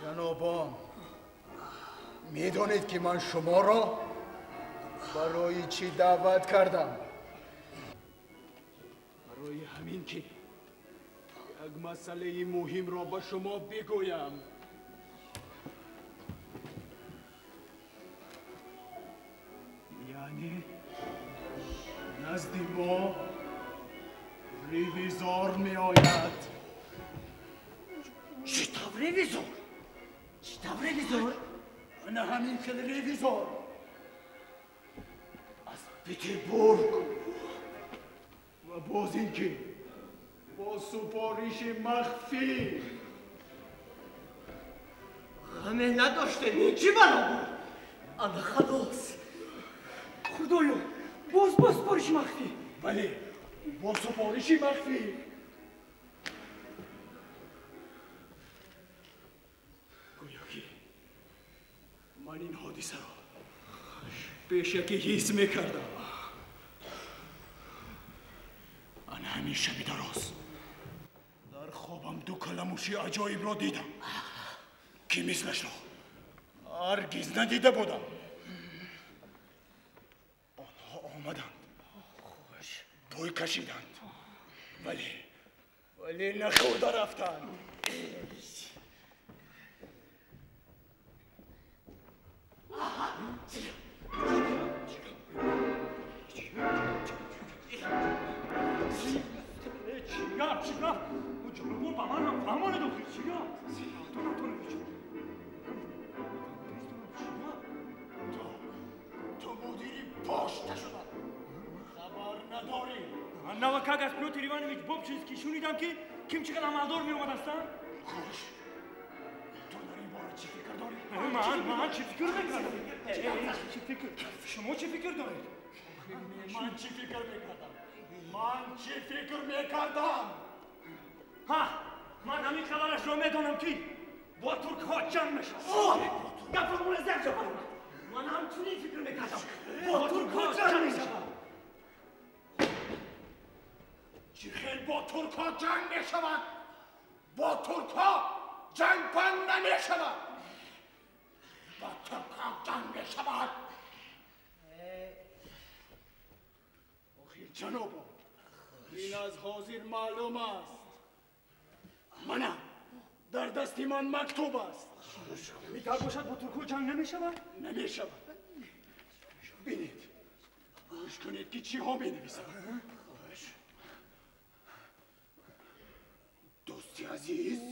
Ҷанобон, медонед ки ман шуморо барои чӣ даъват кардам? Барои ҳамин ки як масъалаи муҳимро ба шумо бигӯям. Яъне назди мо ревизор меояд. Чӣ тавр ревизор? Чӣ тавр ревизор? Ана ҳамин хел ревизор аз Петербург ва боз ин ки бо супориши махфӣ. Ғаме надоштем, ин чӣ бало буд? Ана халос. Худоё, боз бо супориши махфӣ? Бале, бо супориши махфӣ. Гӯё ки ман ин ҳодисаро пешакӣ ҳис мекардам. Ана ҳамин шаби дароз дар хобам ду каламуши аҷоибро дидам, ки мислашро ҳаргиз надида будам. Онҳо омаданд, бӯй кашиданд, вале нахӯрда рафтанд. Чӣ гап, чӣ гап? Ҷонобон ба ман ҳам фаҳмонед охир, чӣ гап? Антон Антонович, ту мудири пошта шудам, хабар надорӣ. Ман навакак аз Пётр Иванович Бобчинский шунидам, ки ким чӣ қадар амалдор меомадастанд. Хуш, ту дар ин бора чӣ фикр дорӣ? Ман чӣ фикр мекардам? Чӣ фикр? Шумо чӣ фикр доред? Ман чӣ фикр мекардам? Ман чӣ фикр мекардам? Ҳа, ман ҳамин хабарашро медонам, ки бо туркҳо ҷанг мешавад. Гапро муназзам ҷо баромад. Ман ҳамчунин фикр мекардам. Бо туркҳо ҷанг мешавад. Чӣ хел бо туркҳо ҷанг мешавад? Бо туркҳо ҷанг банд намешавад. Бо туркҳо ҷанг мешавад. Охир ҷанобо, ин аз ҳозир маълум аст. Мана дар дасти ман мактуб аст. Битар бошад, бо туркҳо ҷанг намешавад? Намешавад. Бинед, гӯш кунед, ки чиҳо менависад. Дӯсти азиз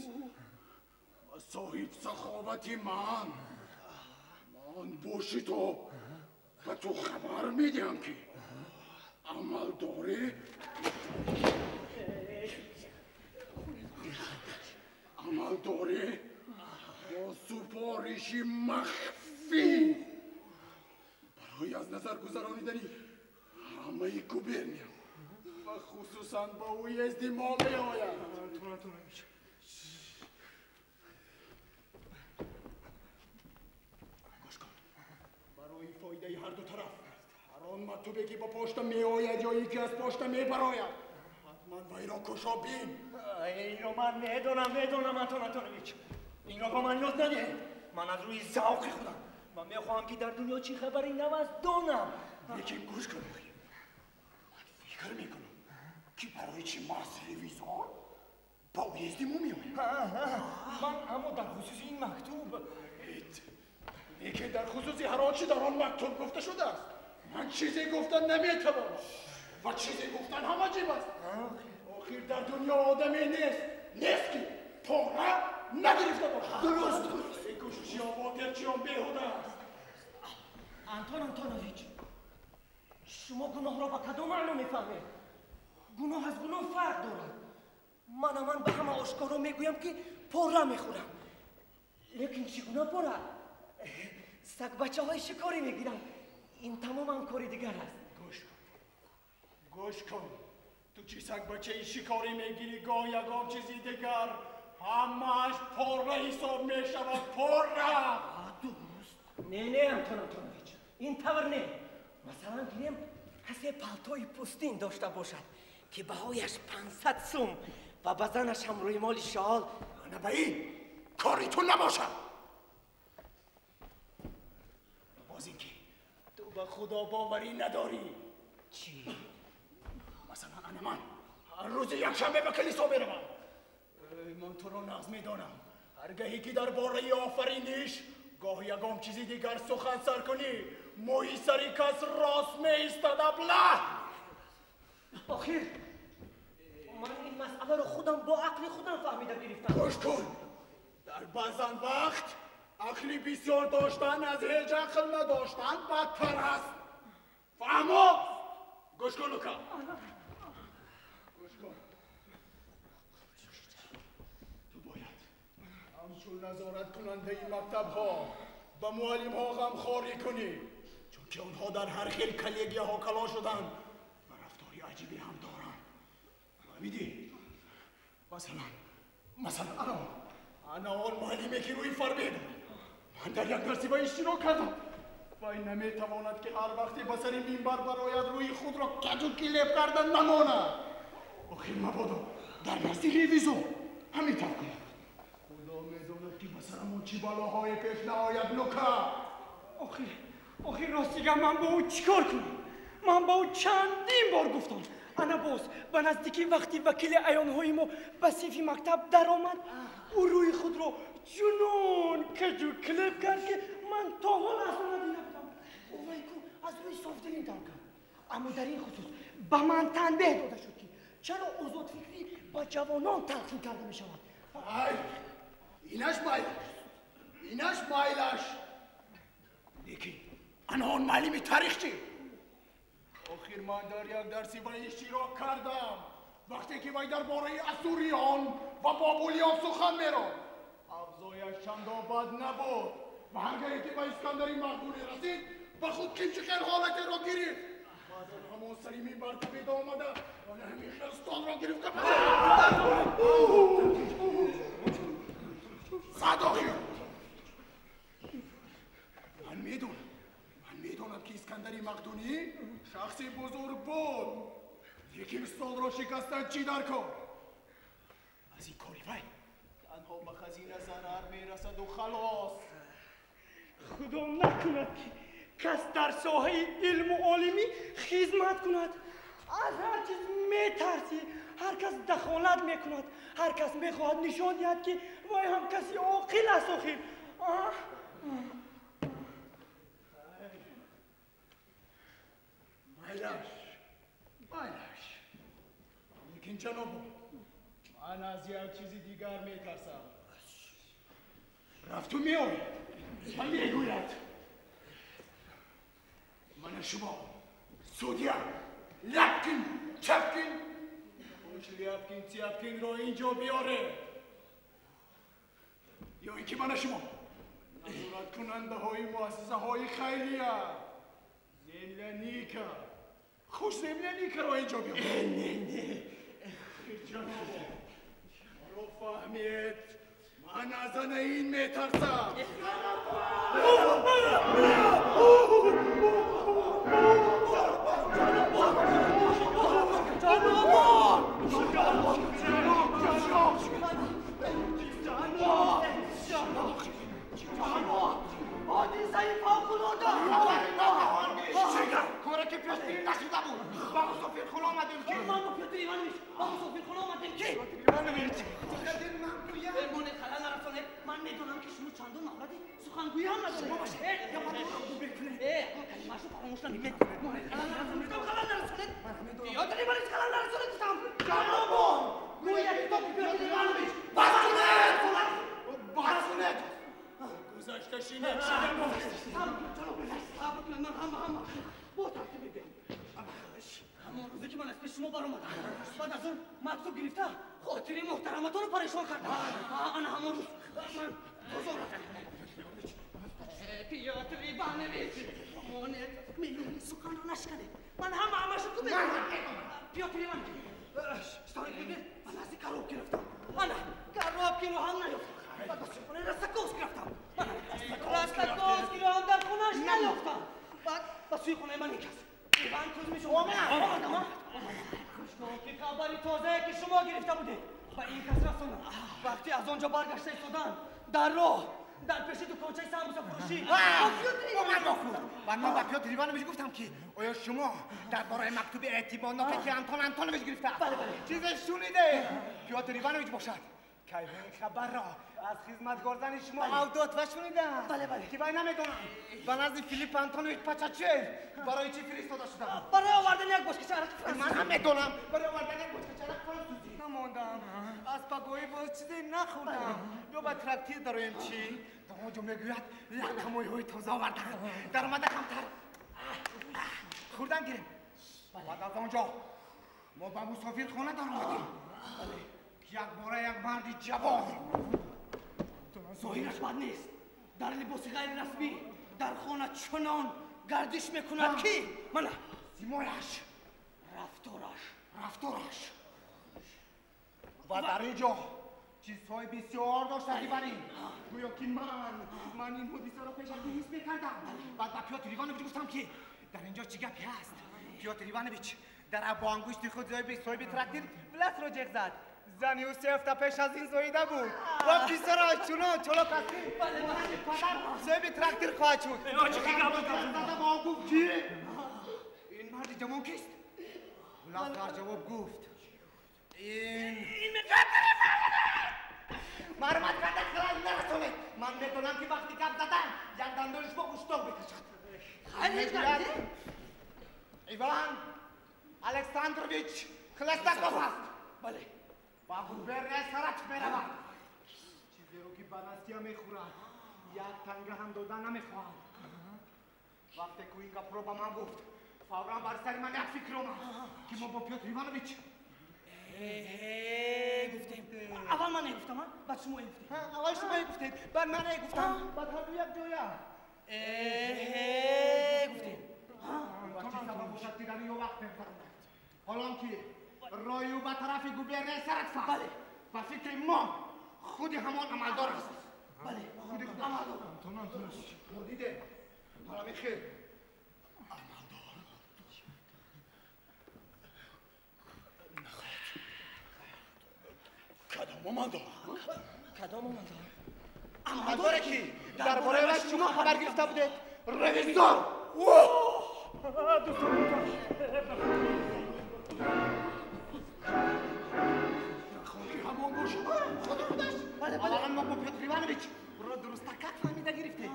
ва соҳиб саховати ман, ман бо шитоб ба ту хабар медиҳам, ки амалдорӣ бо супориши махфӣ барои аз назар гузаронидани ҳамаи губерния ва хусусан ба уезди мо меояд. Антон Антонович, гӯш кун, барои фоидаи ҳарду тараф ҳар он мактубе ки ба пошта меояд ё ин ки аз пошта мебарояд, ҳатман вайро кушо бин. Инро ман медонам, медонам, Антон Антонович. Инро ба ман ёд надиҳед. Ман аз рӯи завқи худам ва мехоҳам, ки дар дунё чӣ хабари нав аст донам. Лекин гӯш кун, ман фикр мекунам, ки барои чӣ маҳз ревизор ба уезди мо меояд. Ман аммо дар хусуси ин мактуб. Лекин дар хусуси ҳар он чӣ дар он мактуб гуфта шудааст, ман чизе гуфтан наметавонам ва чизе гуфтан ҳам аҷиб аст. Охир дар дунё одаме нест, ки пора нагирифта бошад. Дуруст. Кӯшиши хотирчиён беҳуда аст. Антон Антонович, шумо гуноҳро ба кадом маъно мефаҳмед? Гуноҳ аз гуноҳ фарқ дорад. Ман ба ҳама ошкоро мегӯям, ки пора мехӯрам. Лекин чӣ гуна пора? Сагбачаҳои шикорӣ мегирам. Ин тамоман кори дигар аст. Гӯш кун, гӯш кун, ту чӣ сагбачаи шикорӣ мегирӣ, гоҳ ягон чизи дигар, ҳамааш пора ҳисоб мешавад, пора. Дуруст. Не, не, Антон Антонович, ин тавр не. Масалан, гирем, касе палтои пӯстин дошта бошад, ки баҳояш 500 сум ва ба занаш ҳам рӯймоли шол. Ана ба ин кори ту набошад. Ту ба Худо боварӣ надорӣ. Чӣ? Масалан, ана ман ҳар рӯзи якшанбе ба калисо меравам. Ман туро нағз медонам. Ҳаргаҳе ки дар бораи офариниш гоҳ ягон чизи дигар сухан сар кунӣ, мӯи сари кас рост меистад, аблаҳ. Охир ман ин масъаларо худам бо ақли худам фаҳмида гирифтам. Гӯш кун, дар баъзан вақт ақли бисёр доштан аз ҳеҷ ақл надоштан бадтар аст. Фаҳмо? Гӯш кун, Лука. Гӯш кун. Ту бояд ҳамчун назораткунандаи мактабҳо ба муаллимҳо ғамхорӣ кунӣ, чунки онҳо дар ҳар хел коллегияҳо калон шуданд ва рафтори аҷибе ҳам доранд. Фаҳмидӣ? Масалан, ана он муаллиме ки рӯи фарбе дорад. Ман дар як дарси вай иштирок кардам. Вай наметавонад ки ҳар вақте ба сари минбар барояд рӯи худро каҷу килеб карда намонад. Охир мабодо дар назди ревизор ҳамин тавр кунад. Худо медонад ки ба сарамон чӣ балоҳое пеш наояд, Лука. Охир ростига ман бо ӯ чӣ кор кунам? Ман ба ӯ чандин бор гуфтам. Ана боз ба наздикӣ вақти вакили аёнҳои мо ба синфи мактаб даромад, ӯ рӯи худро чунон каҷу килеб кард ки ман то ҳол аз ӯ надида будам. Вай ку аз рӯи софдилин тавр кард. Аммо дар ин хусус ба ман танбеҳ дода шуд ки чаро озодфикрӣ ба ҷавонон талқин карда мешавад. Ай, инаш майлаш, инаш майлаш. Лекин ана он муаллими тарихчӣ. Охир ман дар як дарси вай иштирок кардам. Вақте ки вай дар бораи асуриён ва бобулиён сухан меронд, авзояш чандон бад набуд ва ҳаргаҳе ки ба Искандари Мақдунӣ расид, ба худ кимчи хел ҳолатеро гирифт. Баъдан ҳамон сари минбар кӯбида омада ва ҳамин хел столро гирифта зад. Охир ман медонам ки Искандари Мақдунӣ шахси бузург буд, лекин столро шикастан чӣ дар кор? Аз ин кори вай танҳо ба хазина зарар мерасаду халос. Худо накунад ки кас дар соҳаи илму олимӣ хизмат кунад. Аз ҳар чиз метарсӣ, ҳар кас дахолат мекунад, ҳар кас мехоҳад нишон диҳад ки вай ҳам каси оқил аст. Охир майлаш, майлаш. Лекин ҷанобо, ман аз як чизи дигар метарсам. Рафту меояд ва мегӯяд: мана шумо судья Ляпкин, Чапкин, хуш Ляпкин, Тяпкинро инҷо биёред, ё ин ки мана шумо назораткунандаҳои муассисаҳои хайрия, земляника, хуш земляникаро инҷо биёред. Не, не. Ҷанобо, маро фаҳмед, ман аз ана ин метарсам. ҳодисаи фавқулода. Коре ки пешбинӣ нашуда буд. Ба мусофирхона омадем ки ман бо Пётр Иванович ба мусофирхона омадем ки Иванович ман гӯям монед, халал нарасонед. Ман медонам ки шумо чандон маҳорати сухангӯӣ ҳам надоред. Калимаашро фаромӯш намекунед. Монед, халал нарасонед, халал нарасонед. Пётр Иванович, халал нарасонед гуфтам. Ҷанобон, гӯяд то Пётр Иванович бас кунед, бас кунед. Гузашта шинед. Сабр кунед, ман ҳама бо тартиб мегӯям. Ҳамон рӯзе ки ман аз пеши шумо баромадам, баъд аз он мактуб гирифта хотири муҳтараматонро парешон кардам. Ана ҳамон рӯз ман бозор рафтам. Пётр Иванович, монед, миёни суханро нашканед. Ман ҳамаашро ку медонам. Пётр Иванович, штори бибин, ман назди Коробки рафтам. Ана Коробкиро ҳам наёфтам. Баъд ба хонаи Ростаковский рафтам. Ростаковскиро ҳам дар хонааш наёфтам. Баъд ба сӯи хонаи ман ин кас Иван Кузмич омадам. Хушкон ки хабари тозае ки шумо гирифта будед ба ин кас расонам. Вақте аз он ҷо баргашта истодан, дар роҳ Дар пеши дукончаи самбусафурӯшӣ. Бо ман вохӯрд ва ман ба Пётр Иванович гуфтам, ки оё шумо дар бораи мактуби эътиборноке, ки Антон Антонович гирифтааст, чизе шуниде? Пётр Иванович бошад, кайҳои хабарро аз хизматгорзани шумо Авдотва шунидааст, ки вай намедонам ба назди Филипп Антонович Пачачев барои чӣ фиристода шуда буд. Барои овардани як бочкача араки франсузӣ. Ман ҳам медонам, барои овардани як бочкача араки франсузӣ. Намондам, аз пагоҳӣ боз чизе нахӯрдам. Ё ба трактир дароем чӣ? Дар он ҷо мегӯяд лакамоиҳои тоза оварданд. Даромада камтар хӯрдан гирем. Баъд аз он ҷо мо ба мусофирхона даромадем. Якбора як марди ҷавон, зоҳираш бад нест, дар либоси ғайрирасмӣ дар хона чунон гардиш мекунад, ки мана симояш, рафтораш ва дар ин ҷо чизҳои бисёр дошта гибарин. Гӯё ки ман ин ҳодисаро пешакӣ ҳис мекардам. Баъд ба Пётр Иванович гуфтам, ки дар ин ҷо чӣ гапе ҳаст. Пётр Иванович дар бо ангушти худ соҳиби трактир Власро ҷеғ зад. Зани ӯ 3 ҳафта пеш аз ин зоида буд ва писараш чунон чолок аст, ки монанди падар соҳиби трактир хоҳад шуд. Зада ба ӯ гуфт, ки ин марди ҷавон кист? Влас дар ҷавоб гуфт: ин мармат карда халал нарасонед. Ман медонам, ки вақти гап задан як дандони шумо уштоқ мекашад. Иван Александрович Хлестаков аст. Бале. Ба губернияи Саратов меравад. Чизеро, ки ба Настя мехӯрад, як танга ҳам дода намехоҳам. Вақте ку ин гапро ба ман гуфт, фавран бар сари ман як фикр омад, ки мо бо Пётр Иванович гуфтем. Аввал ман гуфтам, баъд шумо гуфтед. Аввал шумо гуфтед, баъд ман гуфтам, баъд ҳарду як ҷоя гуфтем. Ва чӣ сабаб бошад, ки дар ин вақт мегузаронад? Ҳолон ки роҳи ӯ ба тарафи губернияи Саратов аст, ба фикри мо худи ҳамон амалдор аст. Бале, худи амалдор. Антон Антонович, мо дидем ҳолами хел амалдор нахоҳад. Кадом амалдор? Кадом амалдор? Амалдоре, ки дар бораи вай шумо хабар гирифта будед, ревизор. Хоки ҳамон бошад. Худи худаш. Аввалан мо бо Пётр Иванович ро дурустакак фаҳмида гирифтем.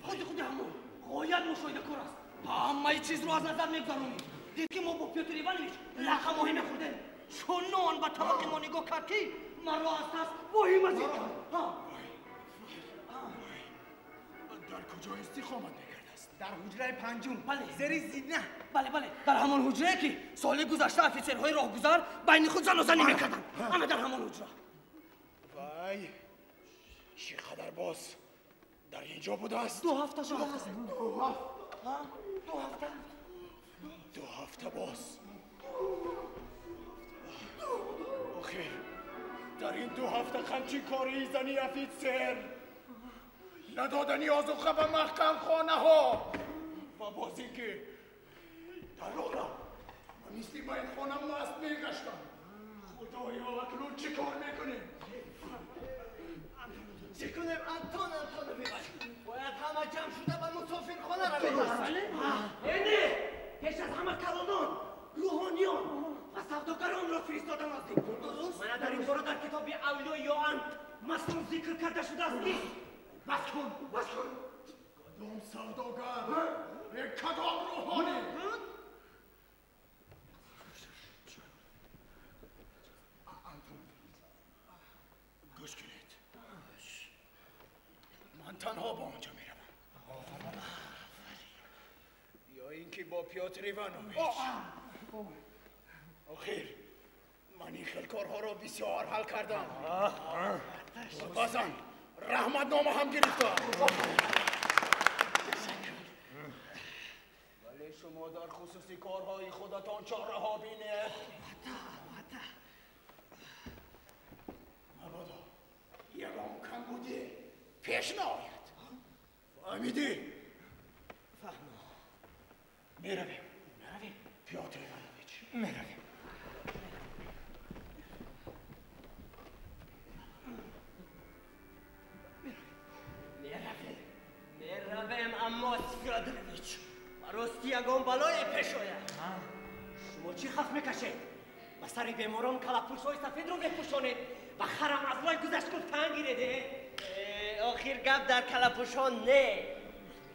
Худи ҳамон ғоят мушоҳидакор аст. Ҳамаи чизро аз назар мегузаронид. Дид, ки мо бо Пётр Иванович лақамоҳӣ мехӯрдем. Чунон ба табақи мо нигоҳ кард, ки маро аз тарс воҳима зид кард. Дар куҷо истиқомат мекардааст? Дар ҳуҷраи панҷум, Бале. зери зина. Бале, дар ҳамон ҳуҷрае, ки соли гузашта офитсерҳои роҳгузар байни худ занозанӣ мекарданд. Ана дар ҳамон ҳуҷра. Вай, чӣ қадар боз дар ин ҷо будааст? 2 ҳафта шудааст. 2 ҳафта. 2 ҳафта боз. Охир, дар ин 2 ҳафта ҳамчин кори зани офитсер, надодани озуқа ба маҳкамхонаҳо ва боз ин ки дар роҳ ва мисли майхона маст мегаштам. Худоё, акнун чӣ кор мекунем? Чӣ кунем, Антон Антонович? Бояд ҳама ҷамъ шуда ба мусофирхона равем. Не, пеш аз ҳама калонон, рӯҳониён ва савдогаронро фиристодан лозим. Мана дар ин бора дар китоби Авлиёи Иоанн масон зикр карда шудааст, ки бас кун, бас кун. Кадом савдогар? Кадом рӯҳонӣ? Антон, гӯш кунед. Ман танҳо ба он ҷо меравам. Ё ин ки бо Пётр Иванович. Охир, ман ин хел корҳоро бисёр ҳал кардам. Ва баъзан раҳматнома ҳам гирифтам. Вале шумо дар хусуси корҳои худатон чораҳо бинед. Мабодо ягон камбудӣ пеш наояд. Фаҳмидӣ? Фаҳмам. Меравем. Меравем. Пётр Иванович. Меравем. ягон балое пеш ояд. Шумо чӣ хаф мекашед? Ба сари беморон калапӯшҳои сафедро мепӯшонед ва харам аз вай гузашт гуфт танг гиред. Охир гап дар калапӯшҳо не.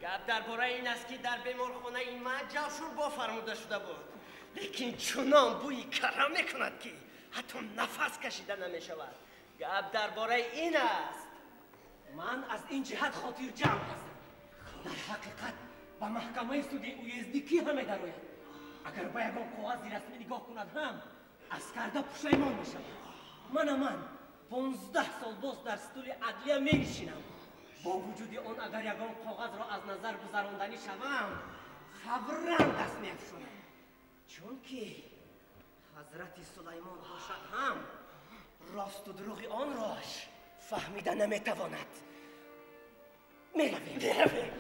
Гап дар бораи ин аст, ки дар беморхонаи ман ҷавшурбо фармуда шуда буд. Лекин чунон бӯи кара мекунад, ки ҳатто нафас кашида намешавад. Гап дар бораи ин аст. Ман аз ин ҷиҳат хотирҷамъ ҳастам. Дар ҳақиқат ба маҳкамаи суди уездӣ кӣ ҳам медарояд? Агар ба ягон коғази расмӣ нигоҳ кунад ҳам, аз карда пушаймон мешавад. Мана ман 15 сол боз дар стули адлия менишинам. Бо вуҷуди он агар ягон коғазро аз назар гузаронданӣ шавам, фавран даст меафшонам. Чунки ҳазрати Сулаймон бошад ҳам росту дурӯғи онро фаҳмида наметавонад. Меравем. Меравем.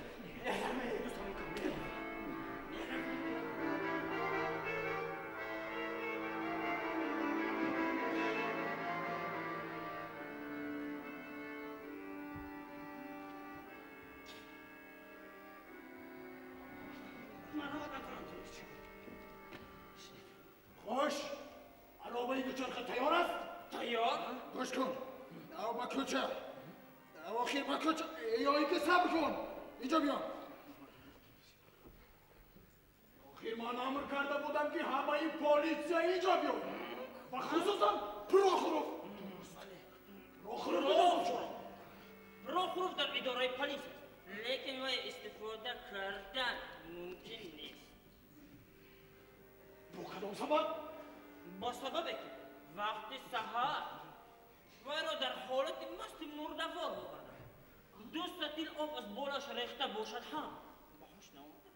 Хош, аробаи дучарха тайёр аст? Тайёр? Гӯш кун. Нав ба кӯча. Охир ба кӯча. Ё ин ки сабр кун. Инҷо биё. Охир ман амр карда будам, ки ҳамаи полиция инҷо биёд. Ва хусусан Прохоров. Прохоров. Прохоров дар идораи полис аст, лекин вай истифода кардан мумкин нест. Бо кадом сабаб? Бо сабабе, ки вақти саҳар вайро дар ҳолати масти мурдавор оварданд. Ду сатил об аз болаш рехта бошад ҳам ба ҳуш наомада.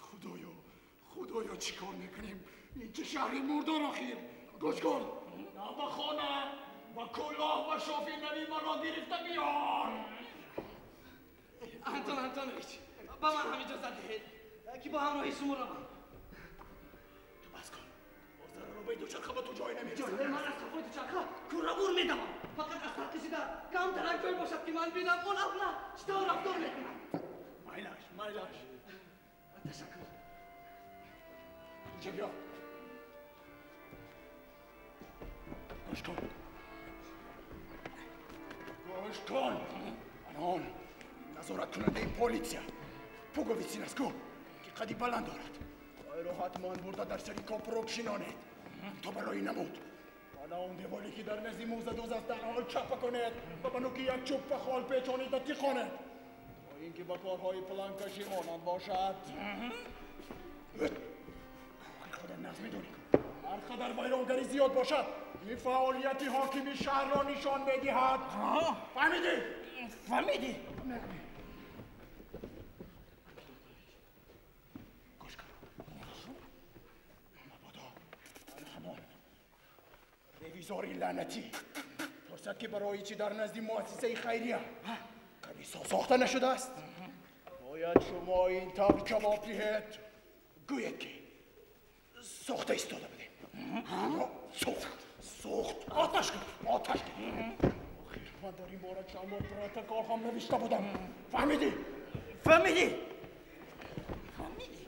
Худоё, худоё, чӣ кор мекунем? Ин чӣ шаҳри мурдор охир? Гӯш кун, на ба хона ва кӯлоҳ ва шофи нави маро гирифта биёр. Антон Антонович, ба ман ҳам иҷозат диҳед, ки бо ҳамроҳи шумо равам. Ту бас кун. Боз дар аробаи дучарха ба ту ҷой намерасад. Ман аз қафои дучарха кӯравур медавам. Фақат аз тарқишида камтар як ҷой бошад, ки ман бинам он абла чӣ тавр рафтор мекунад. Майлаш, майлаш. Ташаккур. Инҷа биё. Гӯш кун. Гӯш кун. Анон назораткунандаи полиция Пуговицин аст ку, ки қади баланд дорад. Вайро ҳатман бурда дар сари копрок шинонед то барои намуд. Ана он деволе, ки дар назди мӯзадоз аст, дар ҳол чапа кунед ва ба нуки як чӯбпа хол печонида тиқонед, то ин ки ба корҳои планкашӣ монанд бошад. Худо нағз медонӣ, ҳар қадар вайронгарӣ зиёд бошад, ин фаъолияти ҳокими шаҳрро нишон медиҳад. Фаҳмидӣ? Фаҳмидӣ. Гӯш кун. Мабодо ҳамон ревизори лаънатӣ пурсад, ки барои чӣ дар назди муассисаи хайрия калисо сохта нашудааст, бояд шумо ин тавр ҷавоб диҳед. Гӯед, ки сохта истода будем. Сӯхт, сӯхт, оташ гирифт, оташ гирифт. Охир ман дар ин бора чанд бор протокол ҳам навишта будам. Фаҳмидӣ? Фаҳмидӣ. Фаҳмидӣ.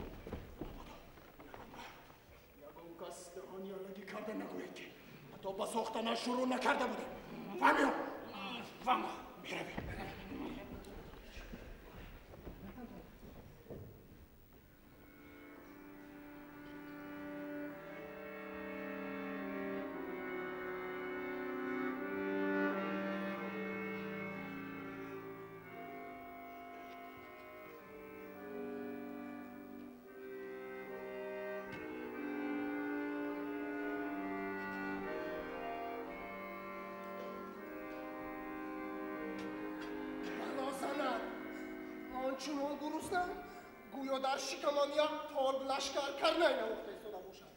Ягон кас даҳонёлагӣ карда нагӯед, ки ҳатто ба сохтанаш шурӯъ накарда будем. Фаҳмиё? Фаҳмо. Меравем. Чунон гуруснам, гӯё дар шикамам як полк лашкар карнай навохта истода бошад.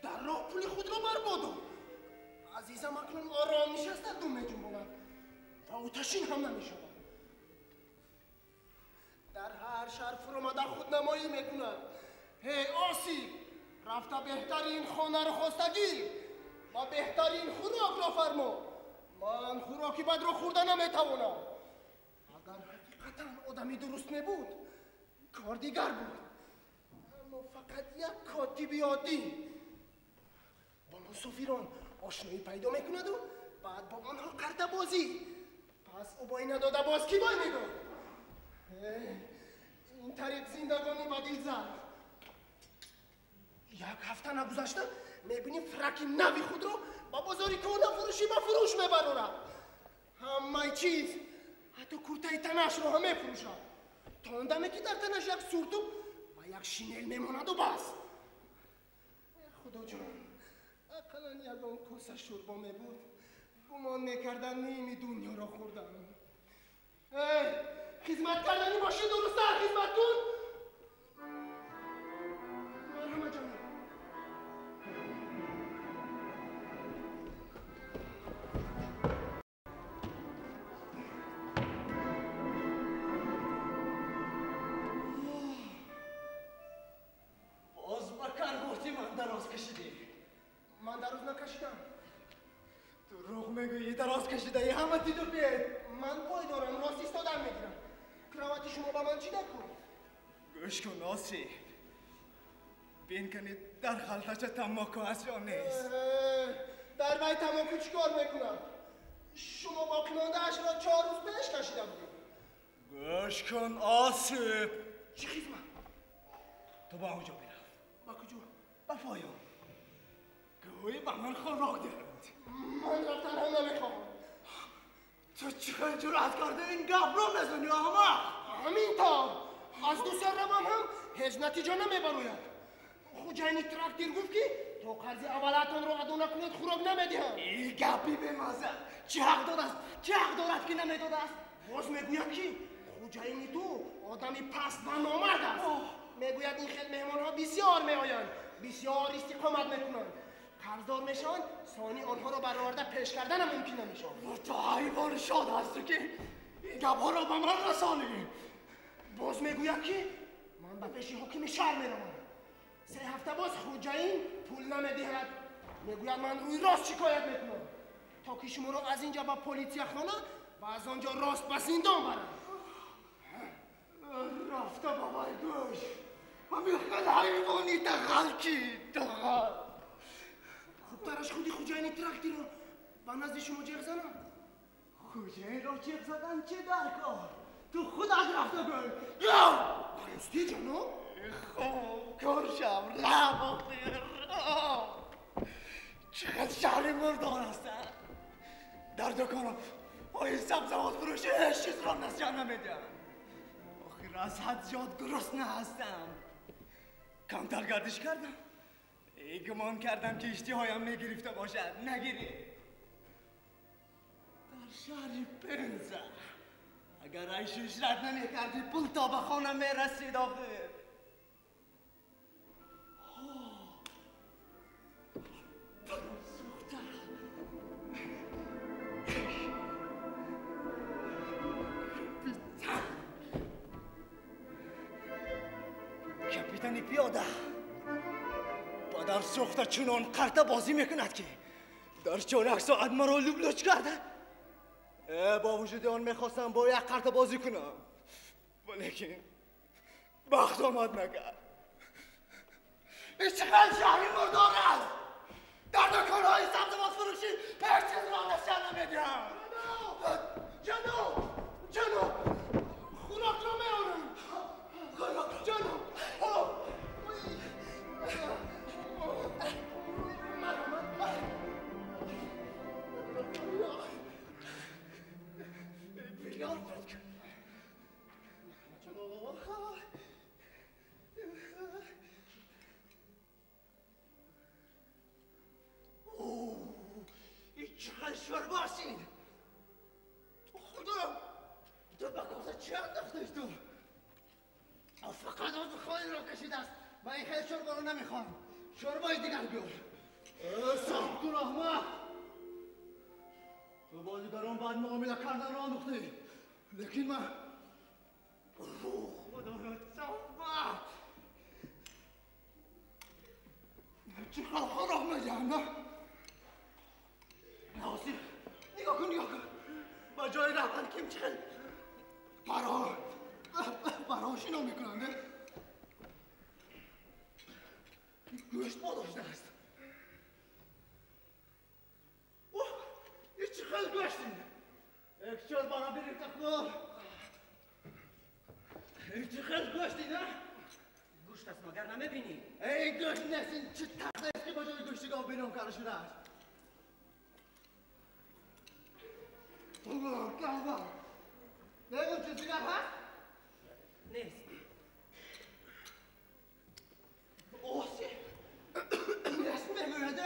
Дар роҳ пули худро барбодам. Азизам акнун ором нишаста дум меҷунбонад ва оташин ҳам намешавад. Дар ҳар шаҳр фуромада худнамоӣ мекунад. Ҳей Осип, рафта беҳтарин хонаро хоста гир ва беҳтарин хӯрокро фармо. Ман хӯроки бадро хӯрда наметавонам. Агар ҳақиқатан одами дуруст мебуд, Кор дигар буд. Аммо фақат як котиби оддӣ бо мусофирон ошноӣ пайдо мекунаду баъд бо онҳо картабозӣ. Пас ӯ бой надода боз кӣ бой медод? Ин тариқ зиндагонӣ ба дил зад. Як ҳафта нагузашта мебинӣ фраки нави худро ба бозори кӯҳнафурӯшӣ ба фурӯш мебарорад. Ҳамаи чиз, ҳатто куртаи танашро ҳам мефурӯшад. То он даме ки дар танаш як суртук ва як шинел мемонаду бас. Худоҷон, ақаллан ягон коса шӯрбо мебуд, гумон мекардам ними дунёро хӯрдам. Эй, хизмат кардани мошин дурусттар хизмат кун. Марҳама ҷоноб. Боз ба карвоти ман дароз кашидӣ. Ман дароз накашидам. Дурӯғ мегӯӣ, дароз кашидаӣ, ҳама диду бед. Ман пой дорам, рост истодан мегирам. Кровати шумо ба ман чӣ даркор? Гӯш кун, Осип. Бин кани дар халтача тамоку аст ё нест? Дар вай тамоку чӣ кор мекунад? Шумо боқимондаашро 4 рӯз пеш кашида будед. Гӯш кун, Осип. Чӣ хизмат? Ту ба он ҷо бирав. Ба куҷо? Ба поён. Гӯй ба ман хӯрок диҳанд. Ман рафтан ҳам намехоҳам. Ту чӣ хел ҷуръат карда ин гапро мезанӣ, аҳмақ? Ҳамин тавр. Аз ду сар равам ҳам ҳеҷ натиҷа намебарояд. Хуҷайни трактир гуфт ки то қарзи аввалатонро адо накунед хӯрок намедиҳам. Ин гапи бемазза. Чӣ ҳақ дорад? Чӣ ҳақ дорад ки намедодааст? Боз мегӯяд ки хуҷайни ту одами паст ва номард аст. Мегӯяд ин хел меҳмонҳо бисёр меоянд, бисёр истиқомат мекунанд. Қарздор мешаванд, сони онҳоро бароварда пеш карданам мумкин намешавад. Ту ҳайвони шод ҳастӣ ки ин гапҳоро ба ман расонӣ. Боз мегӯяд ки ман ба пеши ҳокими шаҳр меравам. 3 ҳафта боз хуҷаин пул намедиҳад. Мегӯяд ман рӯи рост шикоят мекунам, то ки шуморо аз инҷа ба политсияхона ва аз он ҷо рост ба зиндон барам. Рафта ба вай гӯш. Ҳамин хел ҳайвони дағал ки дағал. Хубтараш худи хуҷаини трактирро ба назди шумо ҷеғ занам. Хуҷаинро ҷеғ задан чӣ дар кор? Ту худат рафта гӯй. Ростӣ ҷаноб? Хоб кор шав, рав охир, рав. Чӣ хел шаҳри мурдор ҳастанд. Дар дуконҳои сабзавотфурӯшӣ ҳеҷ чизро насиҳа намедиҳанд. Охир аз ҳад зиёд гурусна ҳастам. Камтар гардиш кардам. Гумон кардам ки иштиҳоям мегирифта бошад. Нагирифт. Дар шаҳри Пенза агар айшу ишрат намекардӣ, пул то ба хона мерасид охир. Сӯхта. Капитани пиёда падар сӯхта чунон қарта бозӣ мекунад ки дар 4 соат маро лублуч карда. Бо вуҷуди он мехостам бо як қарта бозӣ кунам, валекин бахт омад накард. Чӣ хел шаҳри мурдор аст. Дар дуконҳои сабзавотфурӯшӣ ҳеҷ чизро насиҳа намедиҳам. Ҷаноб, ҷаноб, хӯрокро меорам. Ҷаноб, چقدر شوربا است این. خدا تو به کاسه چی انداختش تو؟ فقط آب خالی را کشیده است. من این خیلی شوربا رو نمیخوام. شوربای دیگر بیار. صاحب کن احمق. تو با دیگران بد معامله کردن را آموختی، لیکن من خدا را صاحب چقدر خوراک میدهم. نه ناصر نگاه کن، نگاه کن. با جای رفتن کیم چقدر برا شنا میکنند. Гӯшт бодошта аст. Оҳ, ин чӣ хел гӯшт ин? Як чиз бара бирифта хӯр. Ин чӣ хел гӯшт ин, а? Гӯшт аст, магар намебинӣ? Эй, гӯшт нест, ин чӣ тахта аст ки ба ҷои гӯшти гов бинон карда шудааст? Тавба, тавба. Мегӯм, чиз дигар ҳаст? Нест. Оси, нест мегӯяд.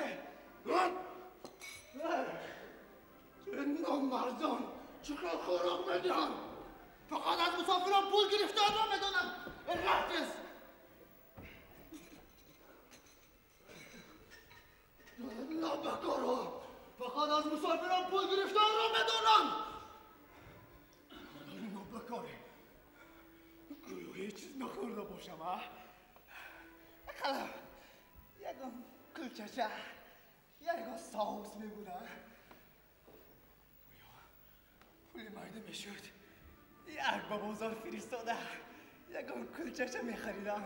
Чӣ номардон, чӣ хел хӯрок медиҳанд! Фақат аз мусофирон пул гирифтаанро медонанд. Рафтез. Нобакорҳо фақат аз мусофирон пул гирифтаанро медонанд. Нобакоре, гӯё ҳеҷ чиз нахӯрда бошам, а? Ақаллам ягон кулчача, ягон соус мебуда. Гӯё пули майда мешуд, як ба бозор фиристода ягон кулчача мехаридам.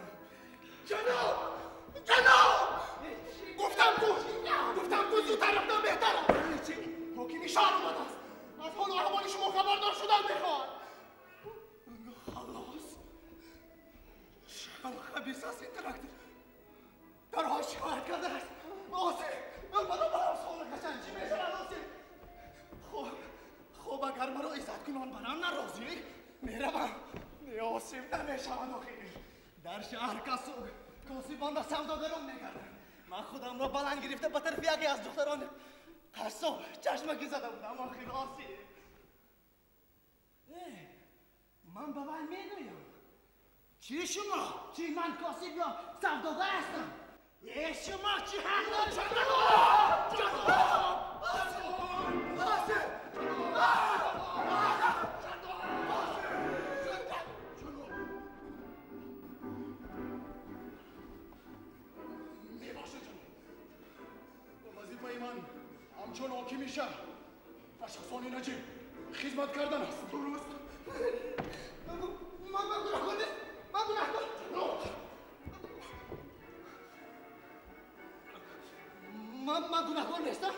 Ҷаноб! Ҷаноб! Гуфтам ку! Гуфтам ку, зудтар рафтан беҳтар аст. Ҳокими шаҳр омадааст. Аз ҳолу аҳволи шумо хабардор шудан мехоҳад. Халос. Чақадр хабис аст ин трактир. Дарҳол шикоят кардааст. Оси, маро ба ҳабсхона кашанд, чӣ мешавад, Оси? Хуб, хуб, агар маро иззат кунон барам нарозӣ, меравам. Не, Осиф, намешавад охир. Дар шаҳр касу косибон ва савдогарон мегарданд. Ман худамро баланд гирифта ба тарафи яке аз духтарони қассоб чашмакӣ зада будам, охир, Осиф. Ман ба вай мегӯям. Чӣ шумо? Чӣ ман косиб ё савдогар ҳастам? Э, шумо чӣ ҳақ доред? Ҷаноб! Осиф! Ҷаноб! Мебахшед, ҷаноб. Вазифаи ман ҳамчун ҳокими шаҳр ба шахсони наҷиб хизмат кардан аст. Дуруст. Ман гунаҳкор нест. Ман гунаҳкор. Ҷаноб! Ман гунаҳкор нестам.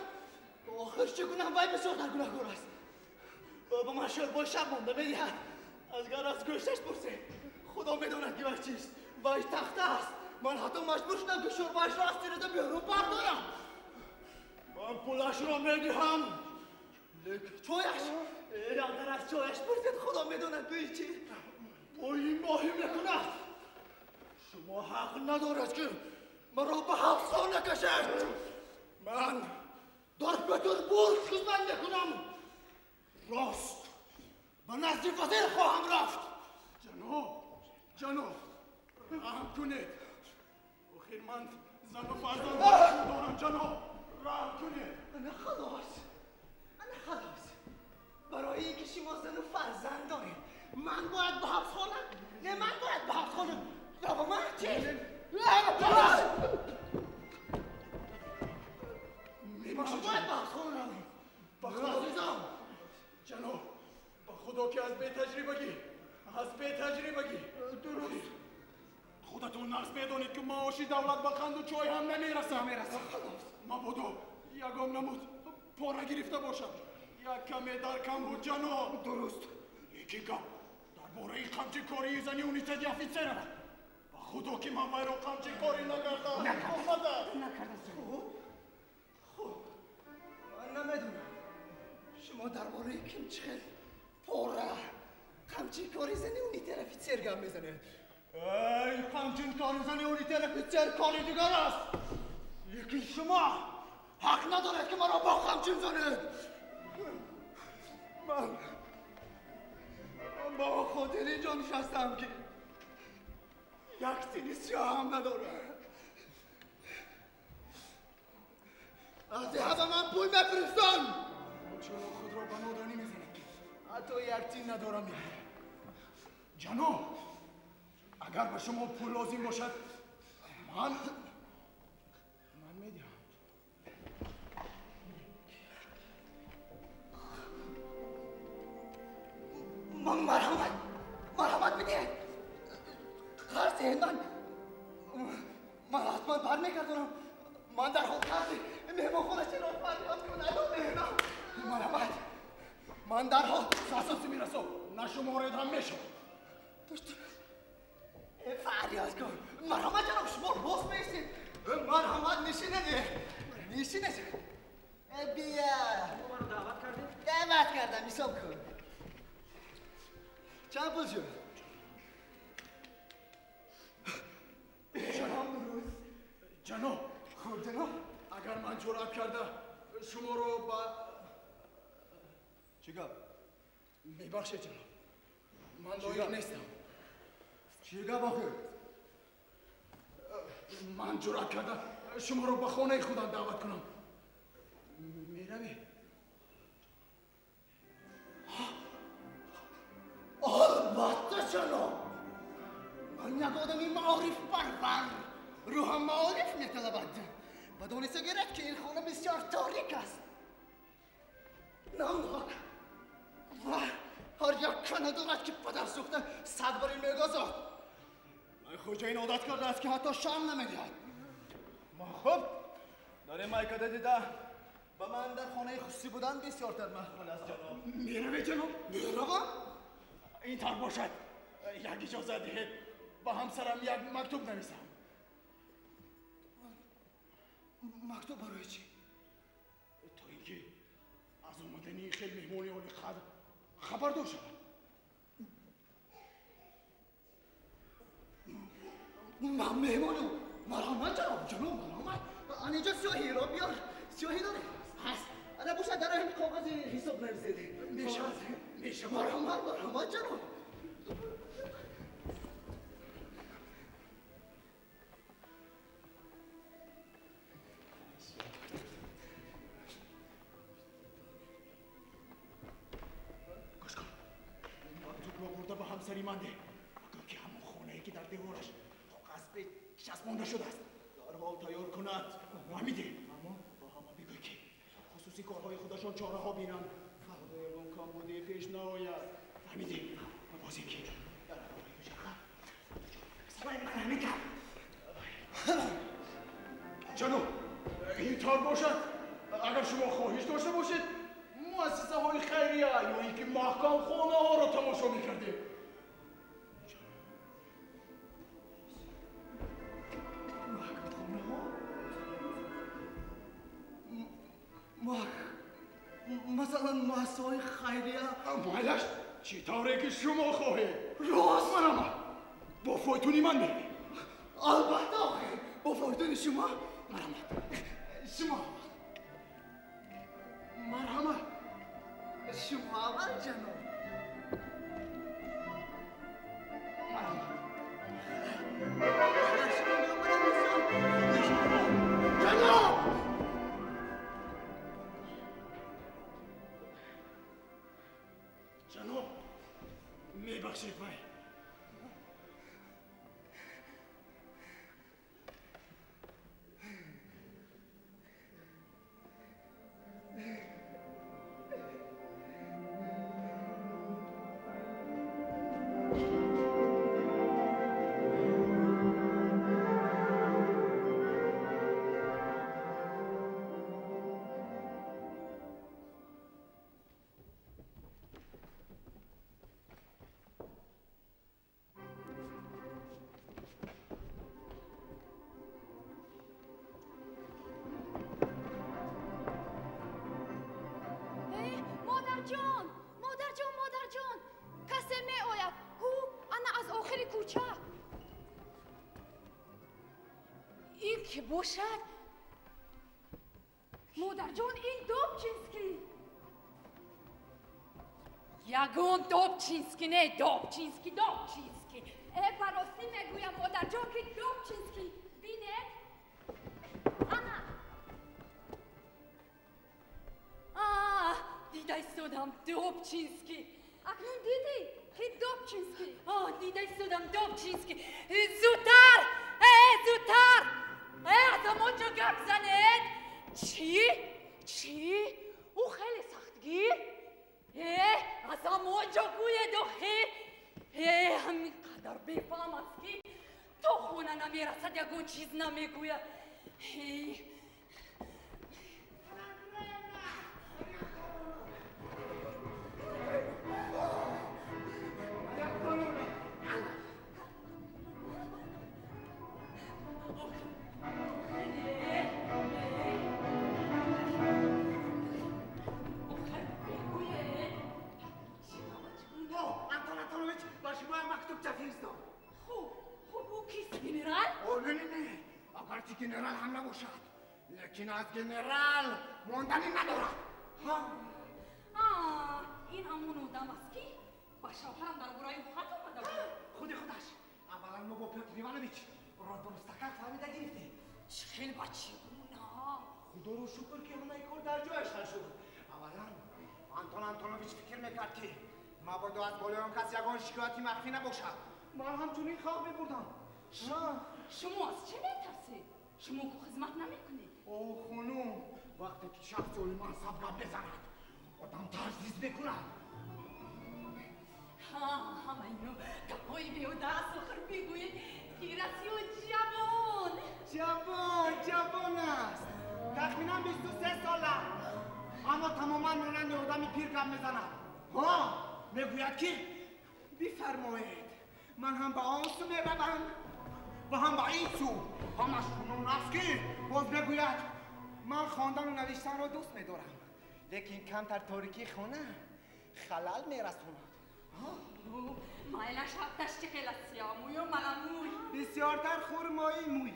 Охир чӣ гунаҳ? Вай бисёртар гунаҳкор аст. Ба ман шӯрбои шаб монда медиҳад. Азгар аз гӯшташ пурсед. Худо медонад ки вай чист. Вай тахта аст. Ман ҳатто маҷбур шудам ки шӯрбоашро аз тиреза берун бардорам. Ман пулашро медиҳам. Лекин чояш, агар аз чояш пурсед, худо медонад ки чӣ. Бӯи моҳӣ мекунад. Шумо ҳақ надоред ки маро ба ҳабсхона кашед. Ман дар Петербург хизмат мекунам. Рост ба назди вазир хоҳам рафт. Ҷаноб, ҷаноб, раҳм кунед. Охир ман зану фарзанд дорам, ҷаноб. Раҳм кунед. Ана халос. Ана халос. Барои инки шумо зану фарзанд доред, ман бояд ба ҳабсхона? Не, ман бояд ба ҳабсхона равам, а? Чӣ? Мебахшед, Бояд ба ҳабсхона равам. Ба худо, Азизам. ҷаноб, ба худо ки аз бетаҷрибагӣ, аз бетаҷрибагӣ. Дуруст. Худатон нағз медонед ки маоши давлат ба қанду чой ҳам намерасад. Намерасад. Халос. Мабодо ягон намуд пора гирифта бошад. Як каме дар кам буд, ҷаноб. Дуруст. Яке гап дар бораи қамчикории зани унитади офитсерава. Ба худо ки ман вайро қамчикорӣ накардам. Омада. Накардаст. Хуб. Хуб. Ман намедонам. Шумо дар бораи ким чӣ хел пора қамчинкори зани унитер офитсер гап мезанед. Эй, қамчинкори зани унитер офитсер кори дигар аст. Лекин шумо ҳақ надоред ки маро бо қамчин занед. Ман ба хотир инҷо нишастам ки як тини сиёҳ ҳам надорам. Аз деҳа ба ман пул мефиристанд. Чаро худро ба нодонӣ мезанед ки ҳатто як тин надорам мегӯяд? Ҷаноб, агар ба шумо пул лозим бошад, ман медиҳам. Ман марҳамат, марҳамат бидиҳед. Қарз диҳед. Ман Ман ҳатман бармегардонам. Ман дар ҳол қарзи меҳмонхона чаро фарёд кунад? Марҳамат. Ман дар ҳол асоси мерасо нашуморед ҳам мешавад. Фарёд кун. Марҳамат ҷаноб, шумо рост меистед. Марҳамат, нишинед. Нишинед. Бия. Маро даъват кардед? Даъват кардам, ҳисоб кун. Чанд пул шуд? Ҷаноб, хуб ҷаноб, агар ман ҷуръат карда шуморо ба чӣ гап? Мебахшед ҷаноб, ман лоиқ нестам. Чӣ гап охир? Ман ҷуръат карда шуморо ба хонаи худам даъват кунам. Меравед? Албатта ҷаноб. Ман як одами маорифпарвар. Рӯҳам маориф металабад. Ва дониста гирад, ки ин хона бисёр торик аст. Намнок. Ва ҳар як кана дорад, ки падарсӯхта сад бори мегазад. Хоҷаин одат кардааст, ки ҳатто шам намедиҳад. Ма хуб, дар ин майкада дида ба ман дар хонаи хусусӣ будан бисёртар маъқул аст ҷаноб. Меравед ҷаноб? Меравам. Ин тар бошад, як иҷоза диҳед ба ҳамсарам як мактуб нависам. Мактуб барои чӣ? То ин ки аз омадани хел меҳмони олиқадр хабардор шавад. Ман меҳмонам. Марҳамат ҷаноб, ҷаноб марҳамат. Ан инҷо сиёҳиро биёр. Сиёҳӣ доред? Ҳаст. Ана бошад, дар ҳамин коғази ҳисоб нависед. Мешавад, мешавад. Марҳамат, марҳамат ҷаноб. Гӯш кун. Мактубро бурда ба ҳамсари ман деҳ. Гӯ ки ҳамон хонае ки дар девораш коғаз часпонда шудааст, дар ҳол тайёр кунад. Фаҳмидӣ? Ба ҳама бигӯй, ки хусусӣ корҳои худашон чораҳо бинанд. Фардо ягон камбудие пеш наояд. Фаҳмидӣ? Ва боз ин ки дар бораи мушаххар ҷаноб, ин тар бошад, агар шумо хоҳиш дошта бошед, муассисаҳои хайрия ё ин ки маҳкамхонаҳоро тамошо мекардем. Маҳкамхонаҳо? Масалан, муассисаҳои хайрия? Майлаш, чӣ тавре ки шумо хоҳед. Рост? Марҳамат, бо фойтуни ман меравем. Албатта охир, бо фойтуни шумо. Марҳамат. Шумо. Марҳамат. Шумо аввал ҷаноб. Марҳамат. Ҷаноб! Ҷаноб, мебахшед вай. Модарҷон, модарҷон, модарҷон, касе меояд. Ҳу, ана аз охири кӯча. Ин ки бошад? Модарҷон, ин Добчинский. Ягон Добчинский не, Добчинский, Добчинский. Э, ба ростӣ мегӯям, модарҷон, ки Добчинский. Бинед. Ана. Дида истодам Добчинский. Акнун дидӣ, ки Добчинский? Дида истодам Добчинский. Зудтар! Э, зудтар! Э, аз ҳамон ҷо гап занед! Чӣ? Чӣ? Ӯ хеле сахтгир? Э, аз ҳамон ҷо гӯед охир! Э, ҳамин қадар бефаҳм аст, ки то хона намерасад, ягон чиз намегӯяд. Генерал ҳам набошад, лекин аз генерал мондани надорад. Ин ҳамон одам аст, ки ба шавҳарам дар бораи ӯ хат омада буд. Худи худаш. Аввалан мо бо Пётр Иванович ро дурустакак фаҳмида гирифтем. Чӣ хел бачигуна! Худоро шукр, ки ҳамаи кор дар ҷояш ҳал шуд. Аввалан Антон Антонович фикр мекард, ки мабодо аз болои он кас ягон шикояти махфӣ набошад. Ман ҳамчунин хавф мебурдам. Шумо аз чӣ метарсед? Шумо ку хизмат намекунед? О, хонум, вақте ки шахси олимансаб гап мезанад, одам таҷдид мекунад. Ҳама ино гапҳои беҳуда аст. Охир бигӯед, пир аст ё ҷавон? Ҷавон, ҷавон аст. Тахминан 23 сола. Аммо тамоман монанди одами пир гап мезанад. Ҳо, мегӯяд, ки бифармоед, ман ҳам ба он сӯ меравам ва ҳам ба ин сӯ. Ҳамаш чунон аст, ки боз мегӯяд, ман хондану навиштанро дӯст медорам, лекин камтар торикии хона халал мерасонад. Майлаш ҳафташ чӣ хел аст, сиёҳмӯю маламӯй? Бисёртар хурмои мӯй.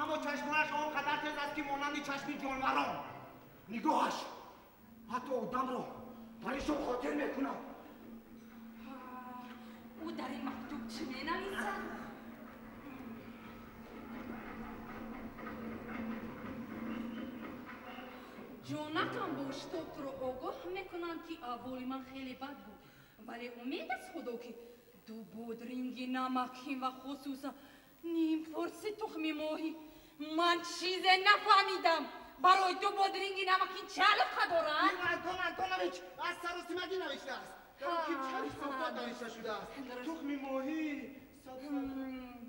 Аммо чашмонаш он қадар тез аст, ки монанди чашми ҷонварон. Нигоҳаш ҳатто одамро паришон хотир мекунад. Ӯ дар ин мактуб чӣ менависад? Ҷонакам бо шитоб туро огоҳ мекунам, ки аҳволи ман хеле бад буд, вале умед аст худо, ки ду бодринги намакин ва хусусан ним порси тухми моҳӣ. Ман чизе нафаҳмидам. Барои ду бодринги намакин чӣ алоқа дорад? Ин Антон Антонович аз саросимагӣ навиштааст. Дар навишта шудааст. Тухми моҳӣ.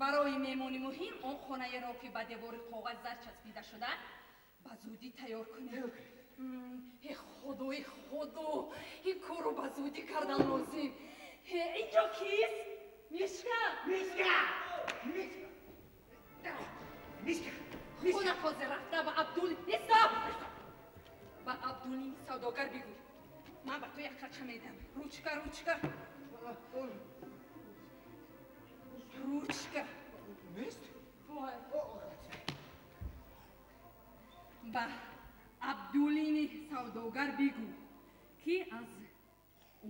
Барои меҳмони муҳим он хонаеро, ки ба девори коғаз зар часпида шуда, ба зудӣ тайёр кунед. Э худо, э худо, ин корро ба зудӣ кардан лозим. Инҷо кист? Мишка! Мишка! Мишка! Мишка! Худат ҳозир рафта ба Абдул Истоп! Ба Абдулини савдогар бигӯй. Ман ба ту як қача медиҳам. Ручка, ручка. Ручка. Нест? Вой. Ба Абдулини савдогар бигӯ, ки аз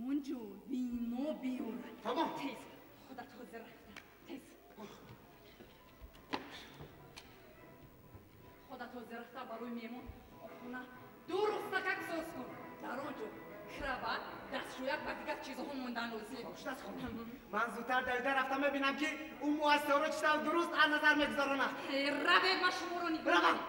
он ҷо вино биёрад. Тамом. Тез. Худат ҳозир рафта. Тез. Худат ҳозир рафта барои меҳмон хона ду ростакак соз кун. Дар он ҷо крават, дастшӯяк ва дигар чизҳо мондан лозим. Хоб, хонум. Ман зудтар давида рафта мебинам, ки ӯ муассисаро чӣ тавр дуруст аз назар мегузаронад. Равед, ман шуморо нигоҳ. Равам.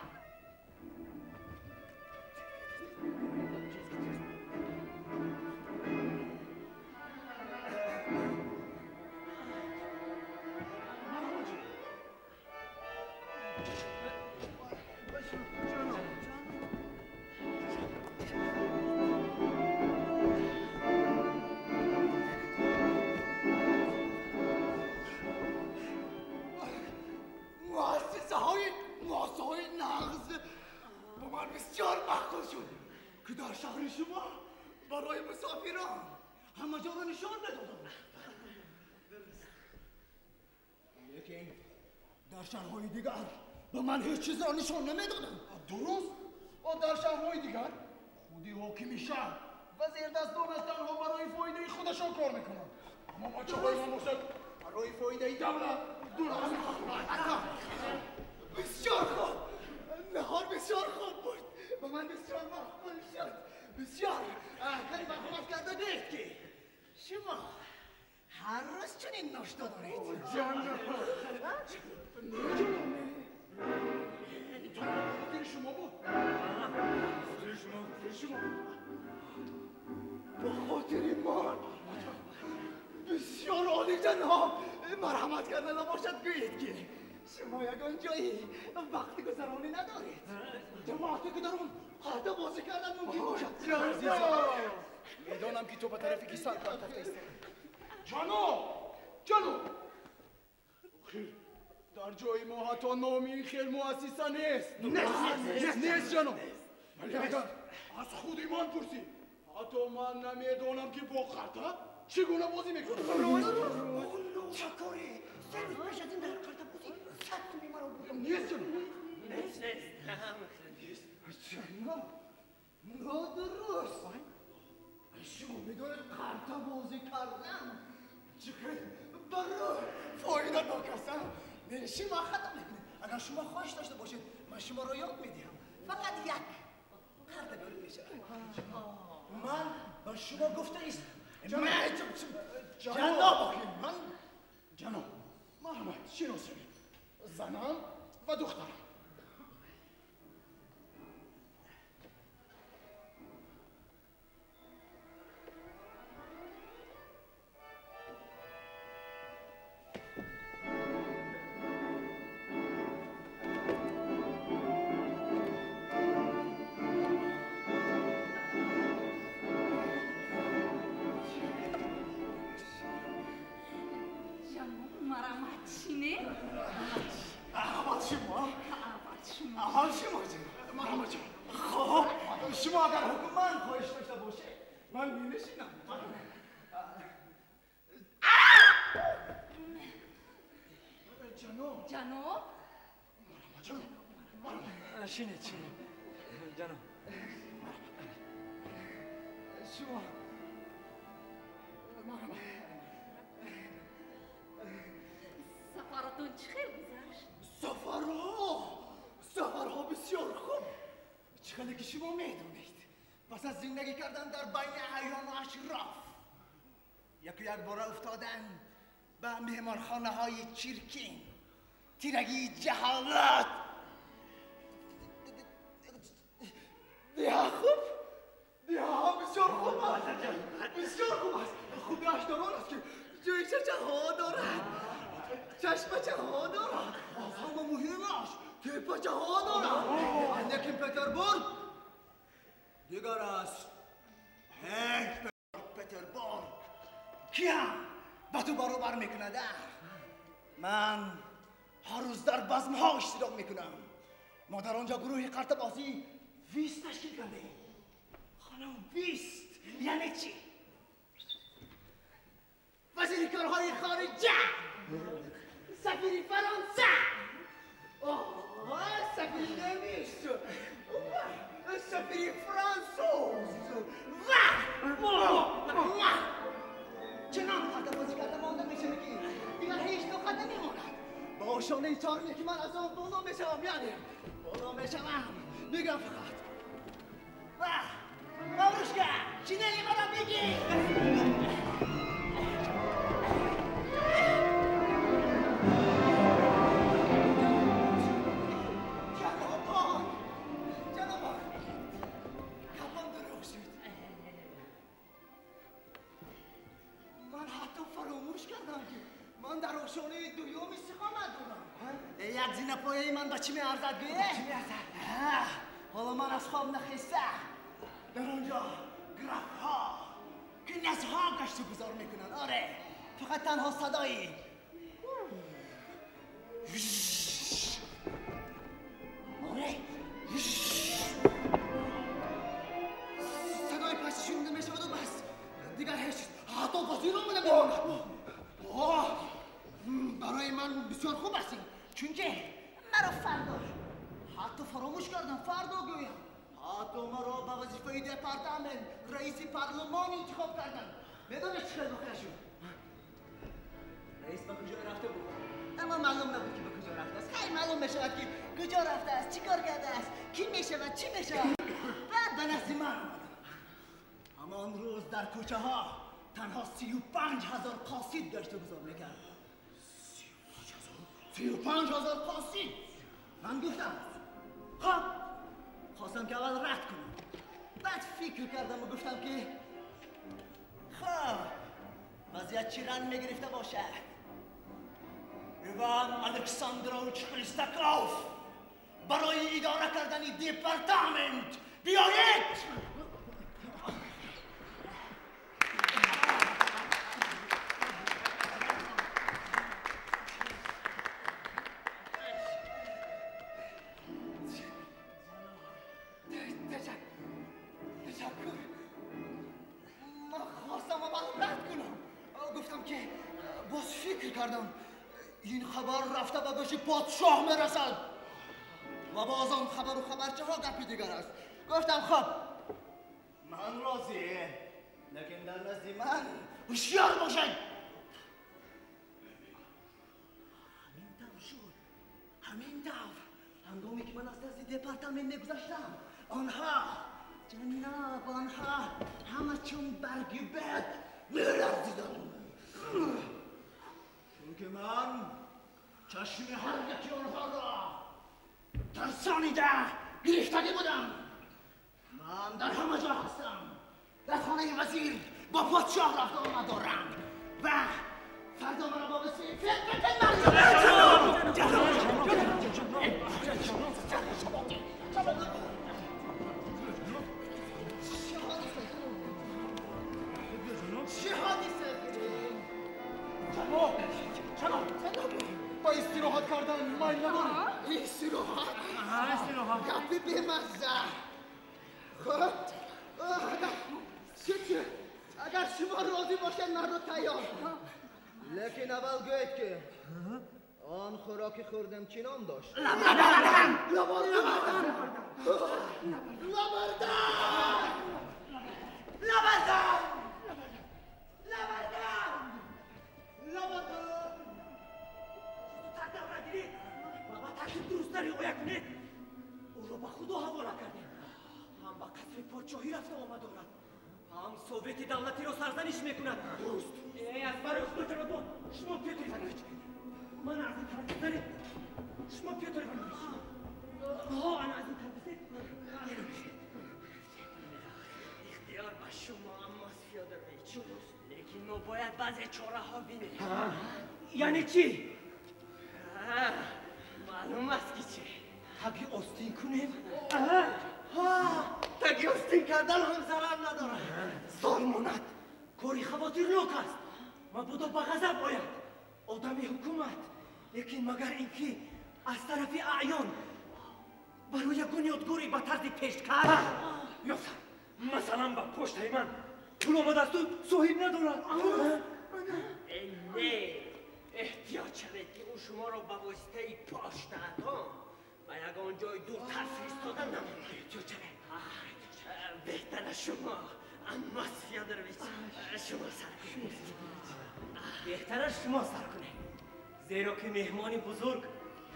در شهرهای دیگر به من هیچ چیز را نشان نمیدادند. درست؟ در شهرهای دیگر خودی حاکم شهر و زیردستانش تنها برای فایده خودشان کار میکنند. اما بچه‌های من باشد برای فایده دولت درست. بسیار خوب. نهار بسیار خوب بود. به من بسیار مقبول شد. بسیار. خیلی برخواست کرده نیست که شما هر روز چنین ناشتا دارید. جناب. نه جناب، نه. این تنها به خاطر شما بود. خاطر شما، خاطر شما. به خاطر من. بسیار عالی جناب. марҳамат карда набошад, гӯед ки шумо ягон ҷои вақти гузаронӣ надоред. Ҷамоате ки дар он қарта бозӣ кардан мумкин бошад. Медонам ки ту ба тарафи ки сар партофта истодӣ. Ҷаноб, ҷаноб, охир дар ҷои мо ҳатто номи ин хел муассиса нест. Нест ҷаноб. Вале агар аз худи ман пурсӣ, ҳатто ман намедонам ки бо қарта чӣ гуна бозӣ мекунам. Чӣ коре? Се рӯз пеш аз ин дар қартабозӣ 100 суми маро бурд. Нест ҷаноб. Нест, нест. Ҷаноб, нодуруст. Шумо медонед қартабозӣ кардан чӣ хел ба рӯҳ фоиданок аст? Шумо хато мекунед. Агар шумо хоҳиш дошта бошед, ман шуморо ёд медиҳам. Фақат як қарта биёред мешавад. Ман ба шумо гуфта истам. Ҷаноб, ман ҷаноб, марҳамат, шиносед. Занам ва духтарам. شما اگر حکم من خواهش داشته باشه من می‌نشینم. جناب، جناب، جناب، شینید، شینید جناب. شما سفرتون چه خیر گذشت؟ سفرها بسیار خوب. چه که شما میدونید پس از زندگی کردن در بین اعیان و اشراف، یک باره افتادن به مهمانخانه های چیرکین، تیرگی جهالت. دیه خوب، دیه ها بسیار خوب است، بسیار خوب است. خوبیش در آن است که جویچه ها دارد، چشمچه ها دارد، از همه مهمش تپچه ها دارد. لیکن پتربورگ دیگر است. هیچ پتربورگ کیم با تو برابر میکند. من هر روز در بزم ها اشتراک میکنم. ما در آنجا گروه قرطبازی 20 تشکیل کردیم. خانم 20 یعنی چی؟ وزیر کارهای خارجه، سفیر فرانسه، آه سفیر نمیش، سفیر فرانسوز و چنان قرطبازی کرده مانده میشه که دیگر هیچ نقطه نمیماند. با شانه چارمی که من از آن بالا میشوم، یعنی بالا میشوم، میگم فقط و بابروشکا چینلی مرا بگیر. من در آشانه دوم استقامت دارم. یک زینه پایه من به چی میارزد گویه؟ چی میارزد؟ حالا من از خواب نخیسته در آنجا گرف ها کنیز ها گشت و گذار میکنن. آره فقط تنها صدایی آره صدای پشت شنیده میشود و بس، دیگر هیچ. حتی وزیر آمده میماند. برای من بسیار خوب است، چون که مرا فردا حتی فراموش کردم فردا گویم حتی مرا به وظیفه دپارتمان رئیس پارلمان انتخاب کردن. میدونی چه خیلی بخیر شد؟ رئیس به کجا رفته بود، اما معلوم نبود که به کجا رفته است. خیلی معلوم میشود که کجا رفته است، چی کار کرده است، کی میشود، چی میشود. بعد به نزد من آمدم. اما آن روز در کوچه ها تنها 35,000 قاصد داشت و گذار میکرد. 35,000 قاصد. من گفتم خب، خواستم که اول رد کنم، بعد فکر کردم و گفتم که خب وضعیت چی رنگ میگرفته باشد. Иван Александрович Хлестаков барои идора кардани департамент биёед. تشکر. من خواستم اول رد کنم، گفتم که باز فکر کردم این خبر رفته به گوش پادشاه میرسد و باز آن خبر و خبرچه ها گپی دیگر است. گفتم خب من راضی، لیکن در نزد من هوشیار باشید. همین طور شد، همین طور. هنگامی که من از نزد دپارتمان میگذشتم، آنها جناب، آنها همه چون برگ بد میلرزیدند، چون که من چشم هر یکی آنها را ترسانیده گرفتگی بودم. من در همه جا هستم، در خانه وزیر با پادشاه رفت آمد دارم و فردا مرا با چه حادثه؟ جناب، با استراحت کردن میل ندارم. استراحت؟ استراحت گپی بی‌مزه. خب چه اگر شما راضی باشید من رو تیار، لیکن اول گوید که آن خوراکی خوردم چی نام داشت؟ لبردن. لبردن. لبردن. لبردن. لبردن. لبردن. زودتر دوره گیرید و با ترتیب درست رعایت کنید. او را به خدا حواله کردیم. هم به قصر پادشاهی رفته آمد دارد، هم سوویت دولتی را سرزنش میکند. درست. ای از برای خدا جناب، شما پیوتر ایوانویچ، من از این طرف بزنید. شما پیوتر ایوانویچ، ها انا از این طرف بزنید. اختیار با شما اماس فیودورویچ، لیکن ما باید بعضی چاره ها بینیم. یعنی چی؟ معلوم است که چی؟ تگی آستین کنیم؟ تگی آستین کردن هم ضرر ندارد. زار ماند، کاری خواطرناک است. مبادا به غضب آید آدم حکومت. لیکن مگر اینکه از طرف اعیان برای یگان یادگاری به طرز پیشکش یافتم. مثلا به پشت من پول آمده است و صاحب ندارد. نه، احتیاط شوید که او شما را به واسطه پاشته‌تان به یگان جای دورتر فرستاده نماند. احتیاط شوید. بهتر از شما اماس فیودورویچ، شما سر کنید. بهتر از شما سر کنید، زیرا که مهمان بزرگ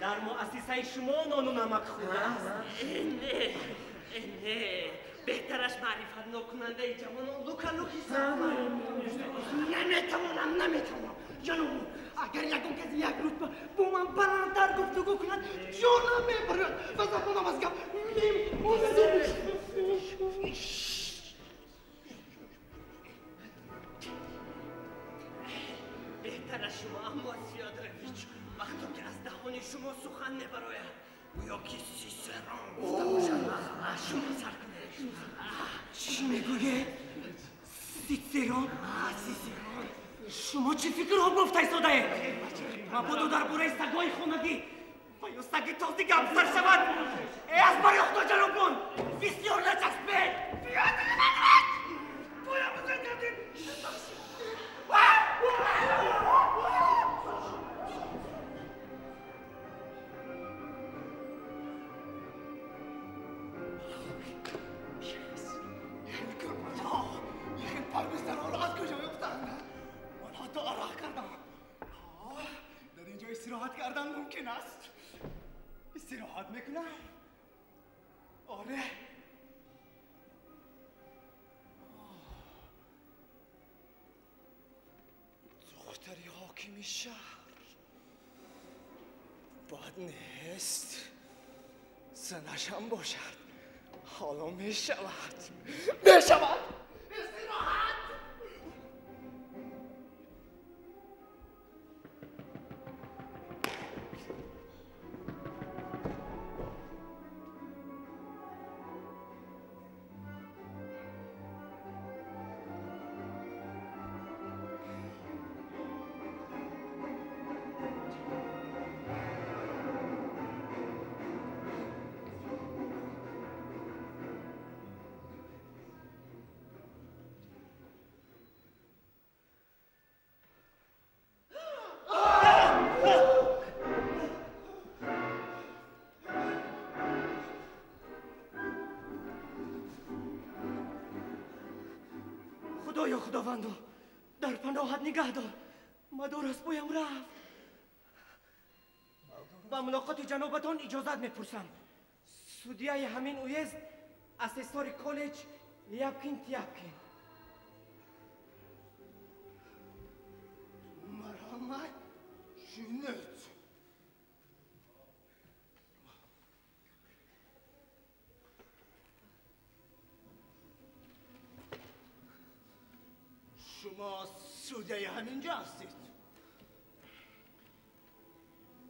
در مؤسسه شما نان و نمک خورده است. نه نه، بهتر از معرفت نکننده جوانان لوکا لوکی سر کنید. نمیتوانم، نمیتوانم جناب. اگر یکم کسی یک رتبه با من بلندتر گفتگو کند جانم میبرد و زبانم از گپ میماند. بهتر از شما اماس فیودورویچ، وقتی که از دهان شما سخن میبراید گویا که سیسران گفته باشد. شما سر کنید. چی میگوید؟ سیسران؟ سیسران. شما چی فکرها گفته ایستاده؟ مبادا درباره سگهای خانگی و یا سگ تازی گپ سر شود. ای از برای خدا جنابان بسیار نچسبید. باید بزرگ کردید. این پربسترها را از کجا میافتند؟ من حتی عرق کردم. در اینجا استراحت کردن ممکن است. استراحت میکنم. آره. دختری حاکم شهر بد نیست، زنش هم باشد. حالا میشود، میشود استراحت. Худоё, Худовандо, дар паноҳат нигаҳ дор. Мадор аз поям рафт. Ба мулоқоти ҷанобатон иҷозат мепурсам. Судияи ҳамин уезд, асессори коллеҷ Ляпкин Тяпкин. Марҳамат, шинед. Шумо судяи ҳаминҷо ҳастед?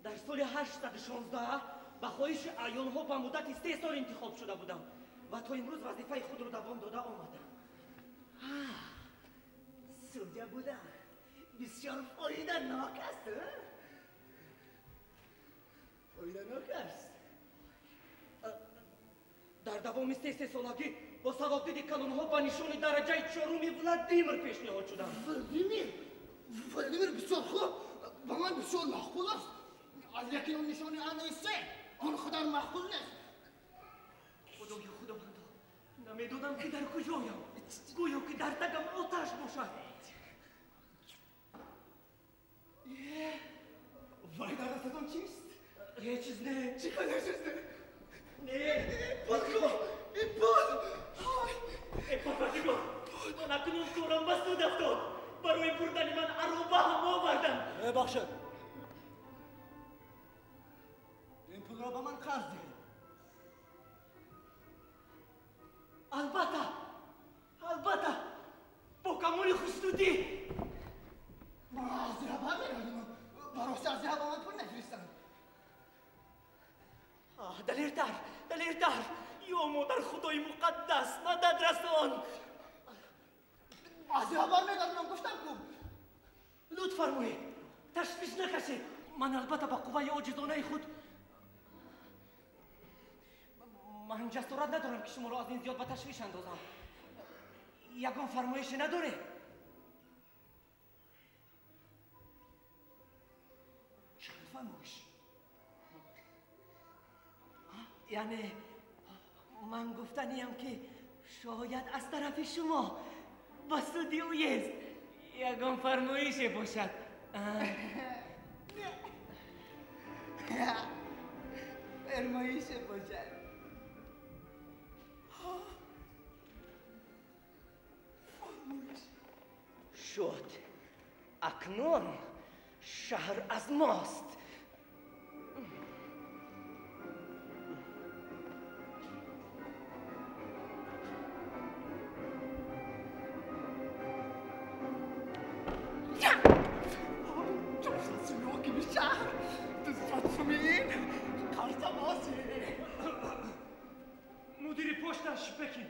Дар соли 816 ба хоҳиши аёнҳо ба муддати 3 сол интихоб шуда будам ва то имрӯз вазифаи худро давом дода омадам. Судя будан бисёр фоиданок аст. Фоиданок аст. Дар давоми се солагӣ бо савобдиди калонҳо ба нишони дараҷаи чоруми Владимир пешниҳод шудам. Владимир? Владимир бисёр хуб, ба ман бисёр маъқул аст. Лекин он нишони аънои се, он қадар маъқул нест. Худоё, Худовандо, намедонам ки дар куҷоям. Гӯё ки дар тагам оташ бошад. Вай, дар дастатон чист? Ҳеҷ чиз не. Чӣ қадар чиз не? Не. Пул ку? Ин пул! Э, Парвардигор, ман акнун корам ба суд афтод. Барои бурдани ман ароба ҳам овардам. Бахшед. Ин пулро ба ман қарз диҳед. Албатта, албатта, бо камоли хушнудӣ. Ман аз деҳа бармегардонам. Барости аз деҳа ба ман пул мефиристанд. Далертар, далертар, ё модар Худои муқаддас, мадад расон. Аз деҳа бармегардонам, гуфтам ку. Лутф фармоед, ташвиш накашед. Ман албатта ба қувваи оҷизонаи худ ман ҷасорат надорам ки шуморо аз ин зиёд ба ташвиш андозам. Ягон фармоише надоред? Чӣ фармоиш? Яъне ман гуфтаниям ки шояд аз тарафи шумо ба суди уезд ягон фармоише бошад. Фармоише бошад. Шуд. Акнун шаҳр аз мост. Мудири почта Шпекин.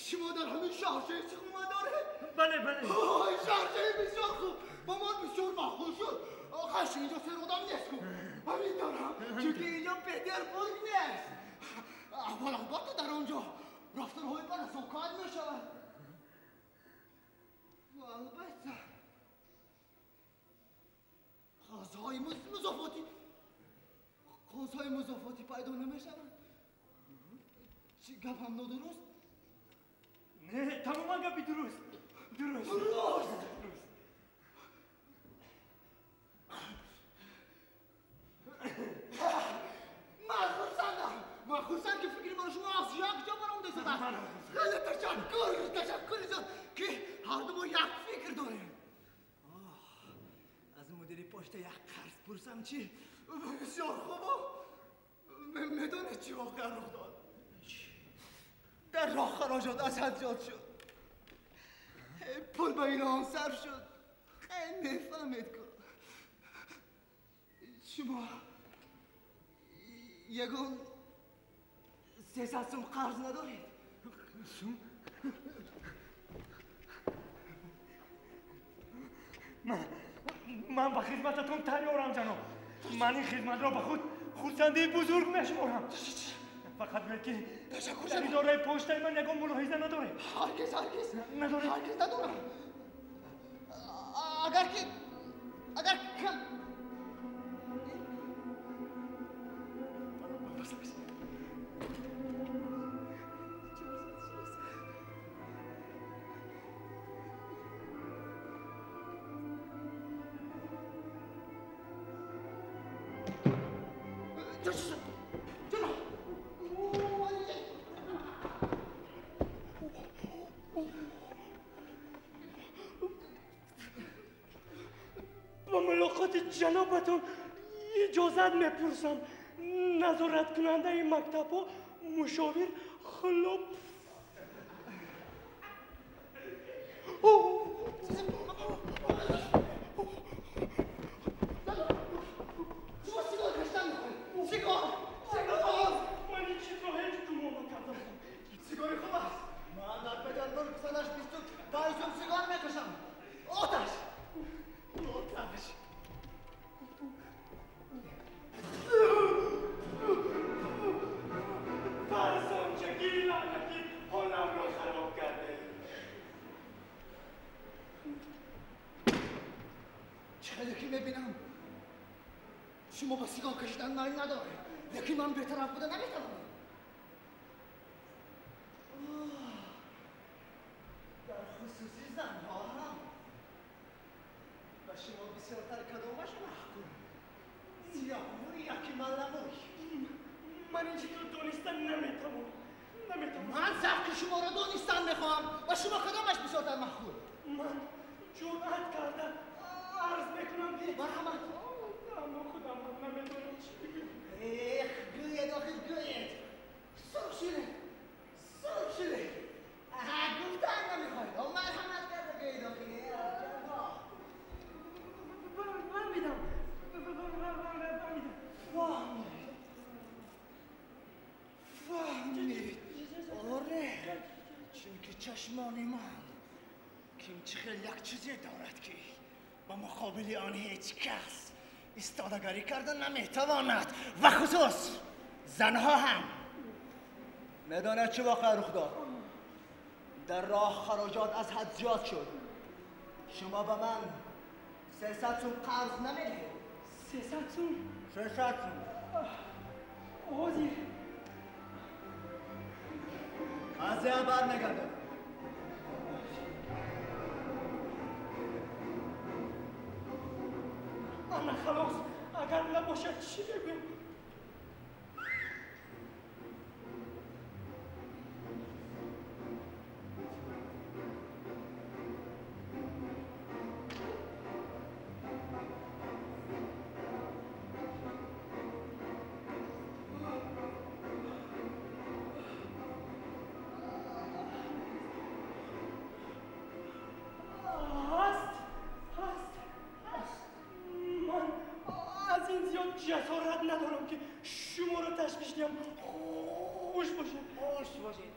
شما در همین شهرچه چی خوب داره؟ بله بله. شهرچه بسیار خوب، با من بسیار مخول شد. خش اینجا سر آدم نیست کن. همین دارم چون که اینجا پتربورگ نیست. اول البته در آنجا رفتارهای با نزاکت می شود. البته قازهای مضافاتی، قازهای مضافاتی پیدا نمی شوند. چی گپ هم نادرست؟ نه، تماما گپی درست. درست. درست. من خرسندم. من خرسند که فکر من شما از یک جا برآمده شده است. خیلی تشکر، تشکر زیاد که هر دو ما یک فکر داریم. از مدیر پشت یک قرض پرسم چی؟ بسیار خوبه. میدونی چی واقعا رخ داد؟ در راه خراجات از حد زیاد شد. Пул ба ино сарф шуд. Хеле мефаҳмед ку. Шумо ягон 300 сум қарз надоред? Сум? Ман ба хизмататон тайёрам, ҷаноб. Ман ин хизматро ба худ хурсандии бузург мешуморам. Фақат гӯед ки дар идораи почтаи ман ягон мулоҳиза надоред. Ҳаргиз, ҳаргиз. Надоред? Ҳаргиз надорам. Агар ки агар кам ҷанобатон иҷозат мепурсам. Назораткунандаи мактабҳо мушовир Хлоп. Шумо сигор кашидан мехоҳед? Сигор! Сигор! Ман ин чизро ҳеҷ гумон накардам. Сигори хуб аст. Ман дар Петербург санаш 25 сум сигор мекашам. Оташ! Оташ! Фарзончагии лаънатӣ ҳоламро хароб карде. Чӣ хеле ки мебинам, шумо ба сигор кашидан майл надоред, лекин ман бетараф буда наметавонам. Дар хусуси занҳо ҳам ба шумо бисёртар кадомаш маҳкум? Сиёҳмӯй яки малламӯй? Ман ин чизро донистан наметавонам. Наметавонам. Ман завқи шуморо донистан мехоҳам. Ба шумо кадомаш бисёртар маҳкум? Ман ҷуръат карда арз мекунам ки марҳамат. Аммо худам ҳам намедонам чӣ бигӯям. Эх, гӯед, охир гӯед. Сурх шудед, сурх шудед. Аҳа, гуфтан намехоҳед. Марҳамат карда гӯед охир. Фаҳмидам. Фаҳмидам. Фаҳмид. Фаҳмид. Оре, чунки чашмони ман кимчи хел як чизе дорад ки ба муқобили он ҳеҷ кас истодагарӣ карда наметавонад, ва хусус занҳо ҳам. Медонад чӣ воқеа рух дод? Дар роҳ хароҷот аз ҳад зиёд шуд. Шумо ба ман 300 сум қарз намедиҳед? 300 сум? 300 сум. Ҳозир. Аз я бармегардам. Ана халос, агар набошад чӣ бигӯям? Ҷасорат надорам ки шуморо ташвиш диҳам. Хуш бошед. Хуш бошед.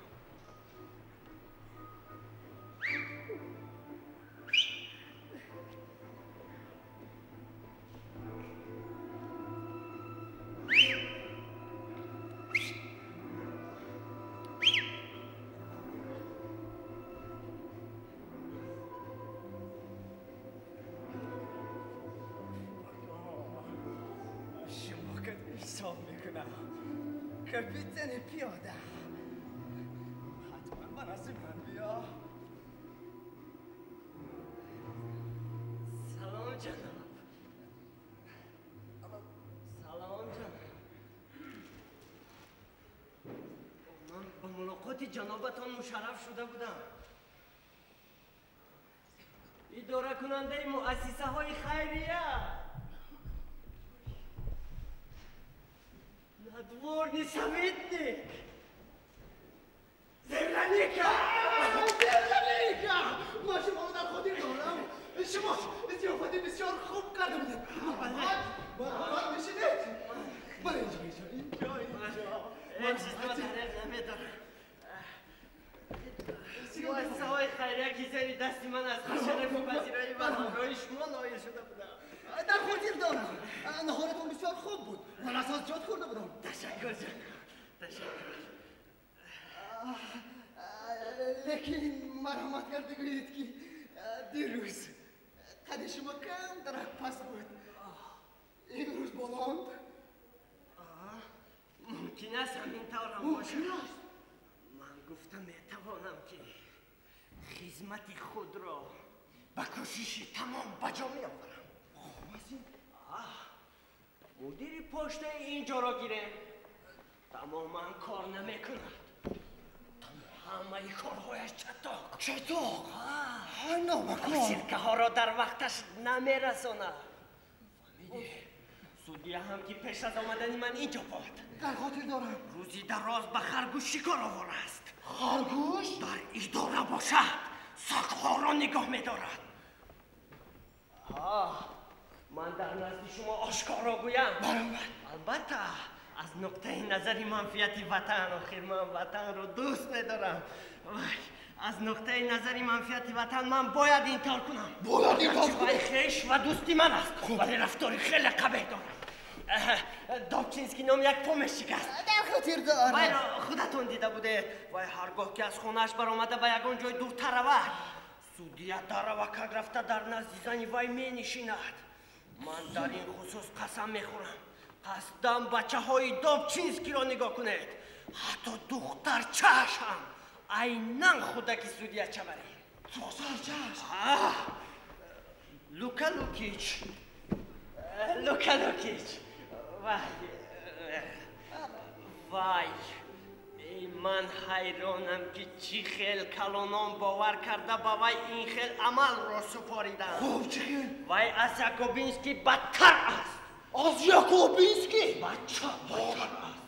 Капитани пиёда ҳатман ба назди ман биё. Салом, ҷаноб. Салом, ҷаноб. Ман ба мулоқоти ҷанобатон мушарраф шуда будам. Идоракунандаи муассисаҳои хайрия. Надворный советник! Земляника! Земляника! Ма шуморо Муассисаҳои хайрия ки зери дасти ман аз шарафи пазироӣ ва ҳамроҳи шумо ноил шуда будам. Дар хотир дорам. Наҳоратон бисёр хуб буд. Ман асос зиёд хӯрда будам. Ташаккур ҷаноб. Ташаккур. Лекин марҳамат карда гӯед ки дирӯз қади шумо камтарак паст буд. Имрӯз баланд. Мумкин аст ҳамин тавр ҳам бошад. Ман гуфта метавонам ки хизмати худро ба кӯшиши тамом ба ҷо меоварам. Мудири поштаи ин ҷоро гирем, тамоман кор намекунад. Ҳамаи корҳояш чатоқ. Чатоқ? Номакор. Сиркаҳоро дар вақташ намерасонад. Фаҳмидӣ? Судия ҳам ки пеш аз омадани ман инҷо буд. Дар хотир дорам. Рӯзи дароз ба харгӯш шикор овора аст. Харгӯш? Дар идора бошад, сагҳоро нигоҳ медорад. Ман дар назди шумо ошкоро гӯям. Баромад. Албатта, аз нуқтаи назари манфиати ватан, охир ман ватанро дӯст медорам. Аз нуқтаи назари манфиати ватан ман бояд ин кор кунам. Бояд ин кор кунам. Вай хеш ва дӯсти ман аст, вале рафтори хеле қабеҳ дорад. Добчинский ном як помещик аст. Дар хотир дорам. Вайро худатон дида будед. Вай ҳаргоҳ ки аз хонааш баромада ба ягон ҷои дуртар равад, судия даравакак рафта дар назди зани вай менишинад. Ман дар ин хусус қасам мехӯрам. Қасдан бачаҳои Добчинскиро нигоҳ кунед. Ҳатто духтарчааш ҳам айнан худаки судия чаварӣ. Духтарчааш? Лука Лукич. Лука Лукич. Вай. Вай. Ман ҳайронам ки чӣ хел калонон бовар карда ба вай ин хел амалро супориданд. Хуб, чӣ хел? Вай аз Якобинский бадтар аст. Аз Якобинский? Бача бадтар аст.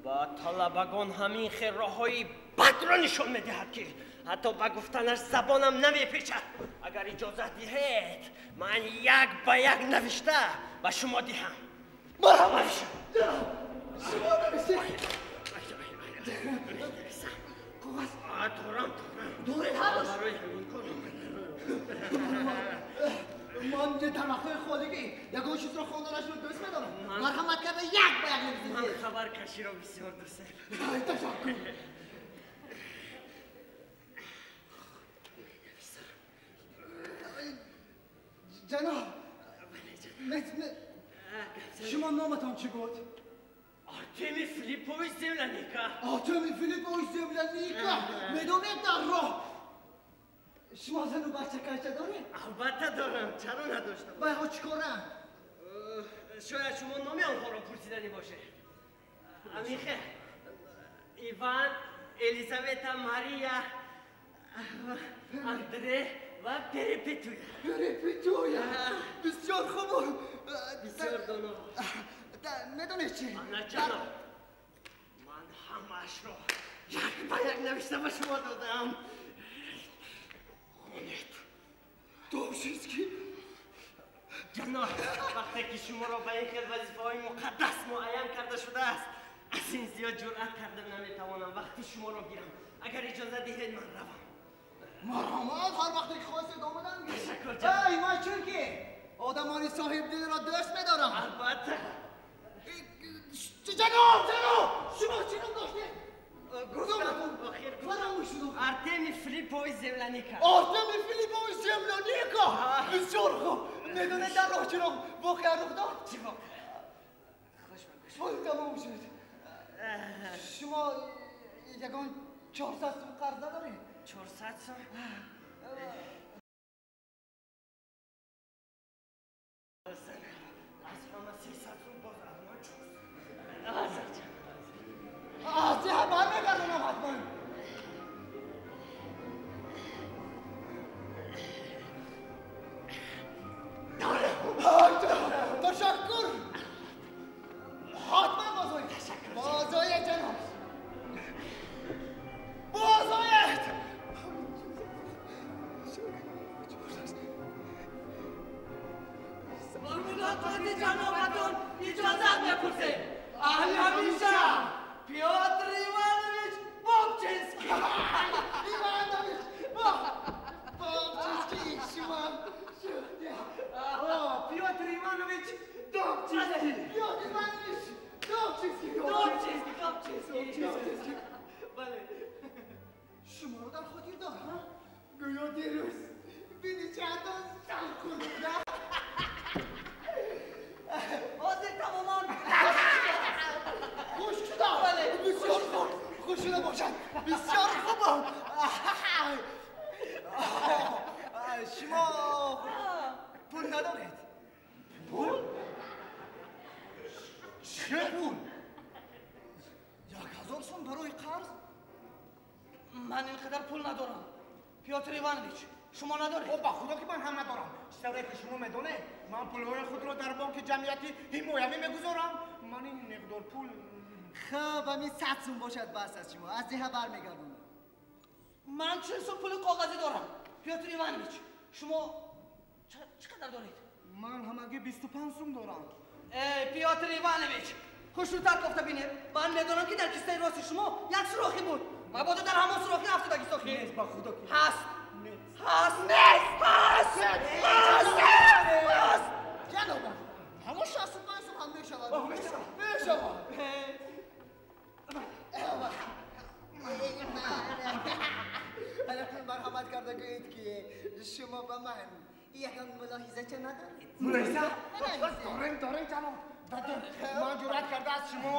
Ба талабагон ҳамин хел роҳҳои бадро нишон медиҳад ки ҳатто ба гуфтанаш забонам намепечад. Агар иҷозат диҳед, ман як ба як навишта ба шумо диҳам. Марҳамат. Шумо нависед. Қоғаз. Дорам, дорам. Доред ҳанӯз? Барои ҳамин кор. Ман дар вақтҳои холигӣ ягон чизро хонданашро дӯст медорам. Марҳамат карда як ба як нависед. Ман хабаркаширо бисёр дӯст медорам. Ташаккур. Ҷаноб, шумо номатон чӣ буд? Артеми Филиппович Земляника. Артеми Филиппович Земляника. Медонед дар роҳ шумо зану бачакача доред? Албатта дорам. Чаро надоштам? Вайҳо чӣ коранд? Шояд шумо номи онҳоро пурсиданӣ бошед. Амихе, Иван, Елизавета, Мария, Андре ва Перепетуя. Перепетуя. Бисёр хуб. Бисёр доно. Медонед чӣ? Ана ҷаноб, ман ҳамаашро як ба як навишта ба шумо додам. Хонед. Добчинский. Ҷаноб, вақте ки шуморо ба ин хел вазифаҳои муқаддас муайян карда шудааст, аз ин зиёд ҷуръат карда наметавонам вақти шуморо гирам. Агар иҷоза диҳед, ман равам. Марҳамат, ҳар вақте ки хостед омадан гиред. Ташаккур ҷаноб. Эй, ман чунки одамони соҳибдилро дӯст медорам. Албатта. Ҷаноб, ҷаноб, шумо чӣ ном доштед? Гуфтам, шуд. Артеми Филиппович Земляника. Артеми Филиппович Земляника. Бисёр хуб. Медонед дар роҳ чиро воқеа рух дод? Чӣ воқеа? Хуш ба гӯш. Вой, тамом шуд. Шумо ягон 400 сум қарз надоред? 400 сум? Аз ҳама 300 сум боз аз ман 400. Аз ҳама бармегардонам ҳатман. Ташаккур. Ҳатман бозоед. Ташаккур. Бозоед ҷаноб. Бозоед. Бо мулоқоти ҷанобатон иҷозат мепурсем. Аҳли ҳамиша Пётр Иванович Бобчинский. Иванович! Добчинский, шумо Петр Иванович Добчинский! Петр Иванович Добчинский! Добчинский, Добчинский! Бале. Шуморо дар хотир дорам? Гӯё дирӯз бини чандон зан хӯрда будам. Ҳозир тамоман хушк шудам. Бисёр хуб, хуш шуда бошад. Бисёр хуб. Шумо пул надоред? Пул? Чӣ пул? 1000 сом барои қарз? Ман ин қадар пул надорам. Пётр Иванович, шумо надоред? О, ба худо ки ман ҳам надорам. Чӣ ки шумо медонед, ман пулҳои худро дар бонки ҷамъияти ҳимоявӣ мегузорам. Ман ин миқдор пул... Хуб, ҳамин 100 сум бошад бас аз шумо. Аз деҳа бармегардонам. Ман 40 сум пули коғазӣ дорам. Пётр Иванович, шумо чӣ қадар доред? Ман ҳамагӣ 25 сум дорам. Эй, Пётр Иванович, хушрӯтар кофта бинед. Ман медонам ки дар киссаи рости шумо як сурохӣ буд. Мабодо дар ҳамон сурохӣ афтодагист охир. Нест, ба худо ки. Ҳаст. Ҳаст. Нест. Ҳаст. Ҳаст. Ҳаст. Ҷанобам, ҳамон 65 сум ҳам мешавад. Мешавад. Мешавад. Марҳамат карда гӯед ки шумо ба ман ягон мулоҳиза ча надоред? Мулоҳиза? Дорем, дорем, ҷаноб. Ман ҷуръат карда аз шумо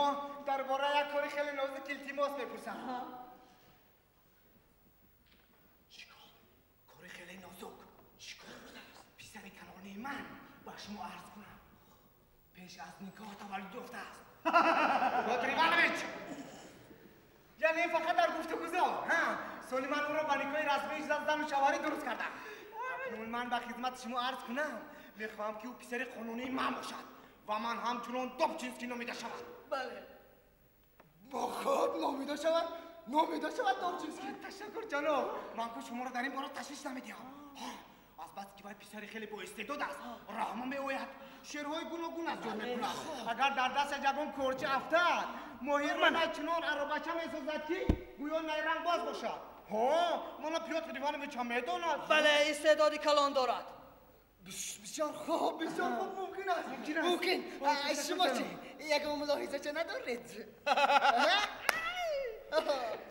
дар бораи як кори хеле нозук илтимос мепурсам. Чӣ кор? Кори хеле нозук. Чӣ кор будааст? Писари калонии ман ба шумо арз кунам. Пеш аз никоҳ таваллуд ёфтааст. Пётр Иванович! Яъне фақат дар гуфтугузор. Соли ман ӯро ба никоҳи расмии зану шавҳарӣ дуруст кардам. Акнун ман ба хизмати шумо арз кунам, мехоҳам ки ӯ писари қонунии ман бошад ва ман ҳамчунон Добчинский номида шавад. Бале. Бо хуб номида шавад, номида шавад Добчинский. Ташаккур ҷаноб. Ман ку шуморо дар ин бора ташвиш намедиҳам. Аз бас ки вай писари хеле боистеъдод аст, раҳма меояд, шеърҳои гуногун аз ҷой мекунад. Агар дар дасташ ягон корча афтад, моҳир мана чунон аробача месозад ки гӯё найрангбоз бошад. Ҳо, мана Пётр Иванович ҳам медонад. Бале, истеъдоди калон дорад. Бисёр хуб, бисёр хуб, мумкин аст. Мумкин. Шумо чӣ? Ягон мулоҳиза ча надоред?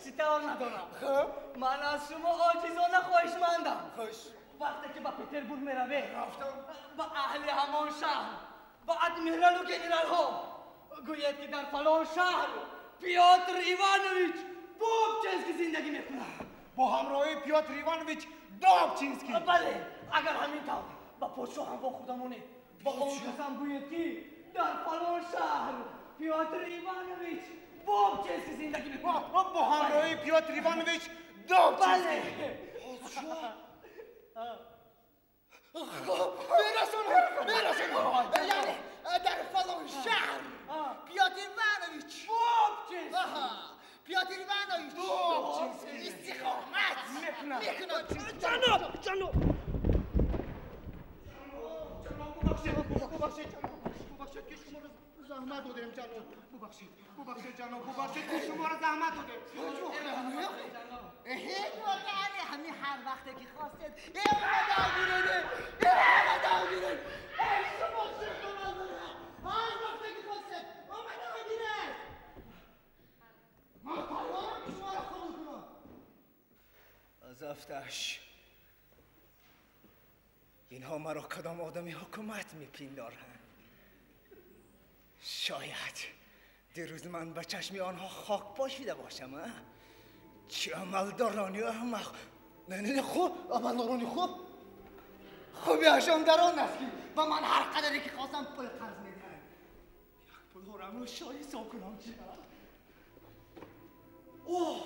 Чӣ тавр надорам? Хуб. Ман аз шумо оҷизона хоҳишмандам. Хуш. Вақте ки ба Петербург меравед, рафтам, ба аҳли ҳамон шаҳр, ба адмиралу генералҳо гӯед ки дар фалон шаҳр Пётр Иванович Добчинский зиндагӣ мекунад. Бо ҳамроҳии Пётр Иванович Добчинский. Бале, агар ҳамин тавр ба подшоҳ ҳам вохӯрда монед, ба он касам гӯед ки дар фалон шаҳр Пётр Иванович Добчинский зиндагӣ мекунад. Бо ҳамроҳии Пётр Иванович Добчинский. Бале. Мерасонам, мерасонам. Яъне дар фалон шаҳр Пётр Иванович Добчинский. Пётр Иванович Добчинский истиқомат мекунад. Мекунад. Ҷаноб, ҷаноб. Бубахшед, бубахшед, ҷаноб. Бубахшед ки шуморо заҳмат додем, ҷаноб. Бубахшед, бубахшед, ҷаноб, бубахшед ки шуморо заҳмат додем. ҳеҷ воқеан ҳамин ҳар вақте ки хостед омада гиред, омада гиред. Эй шумо шумо ҳар вақте ки хостед омада гиред. Ман тайёрам ки шуморо қабул кунам. Аз афташ инҳо маро кадом одами ҳукумат мепиндоранд. Шояд дирӯз ман ба чашми онҳо хок пошида бошам. Чӣ амалдорони аҳмақ! Не, не, не, хуб, амалдорони хуб. Хубиашон дар он аст ки ба ман ҳар қадаре ки хостам пул қарз медиҳанд. Як пулҳорамро шоҳ ҳисоб кунам чи? Оҳ,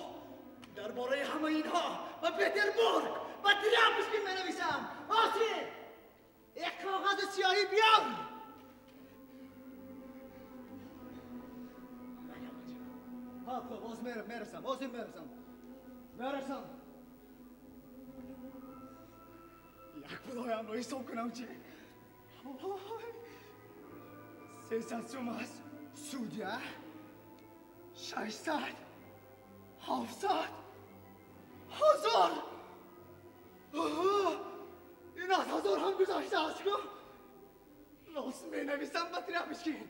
дар бораи ҳамаи инҳо ба Петербург, ба Тряпушкин менависам. Оси, як коғази сиёҳӣ биёр. Хуб, боз мерасам, боз мерасам. Мерасам. Як пулҳоямро ҳисоб кунам чи? 300 сум аз судя, 600, 700, کو راست می نویسم به ترپشکین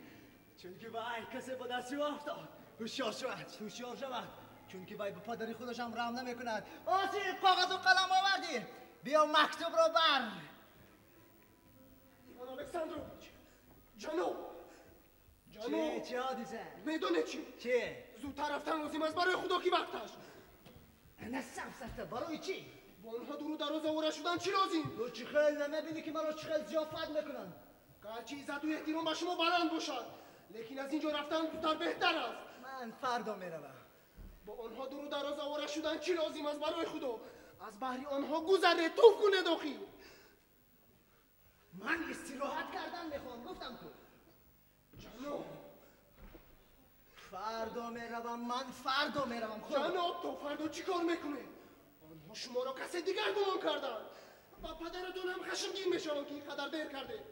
چون که وای کسی با دستی افتاد هوشیار شود هوشیار شود چون که وای به پدری خودش هم رحم نمیکند. آسی کاغذ و قلم آوردی، بیا مکتوب رو بر. ایوان الکساندروویچ جناب جناب چه حادثه؟ میدونه چی؟ چی؟ زودتر رفتن لازم است برای خدا کی وقتش. نه سفسطه برای چی؟ با آنها درو دراز آواره شدن چی لازم؟ تو چی خیلی نمیبینی که مرا چی خیلی ضیافت میکنن؟ گرچه عزت و احترام به شما بلند باشد لیکن از اینجا رفتن زودتر بهتر است. من فردا میروم. با آنها درو دراز آواره شدن چی لازم است برای خدا؟ از بحری آنها گذره توف کنه داخل. من استراحت کردن میخوام گفتم تو. جناب فردا میروم، من فردا میروم. جناب تو فردا چی کار میکنه؟ آنها شما را کس دیگر گمان کردن و پدرتون هم خشمگین میشوند که اینقدر دیر کرده.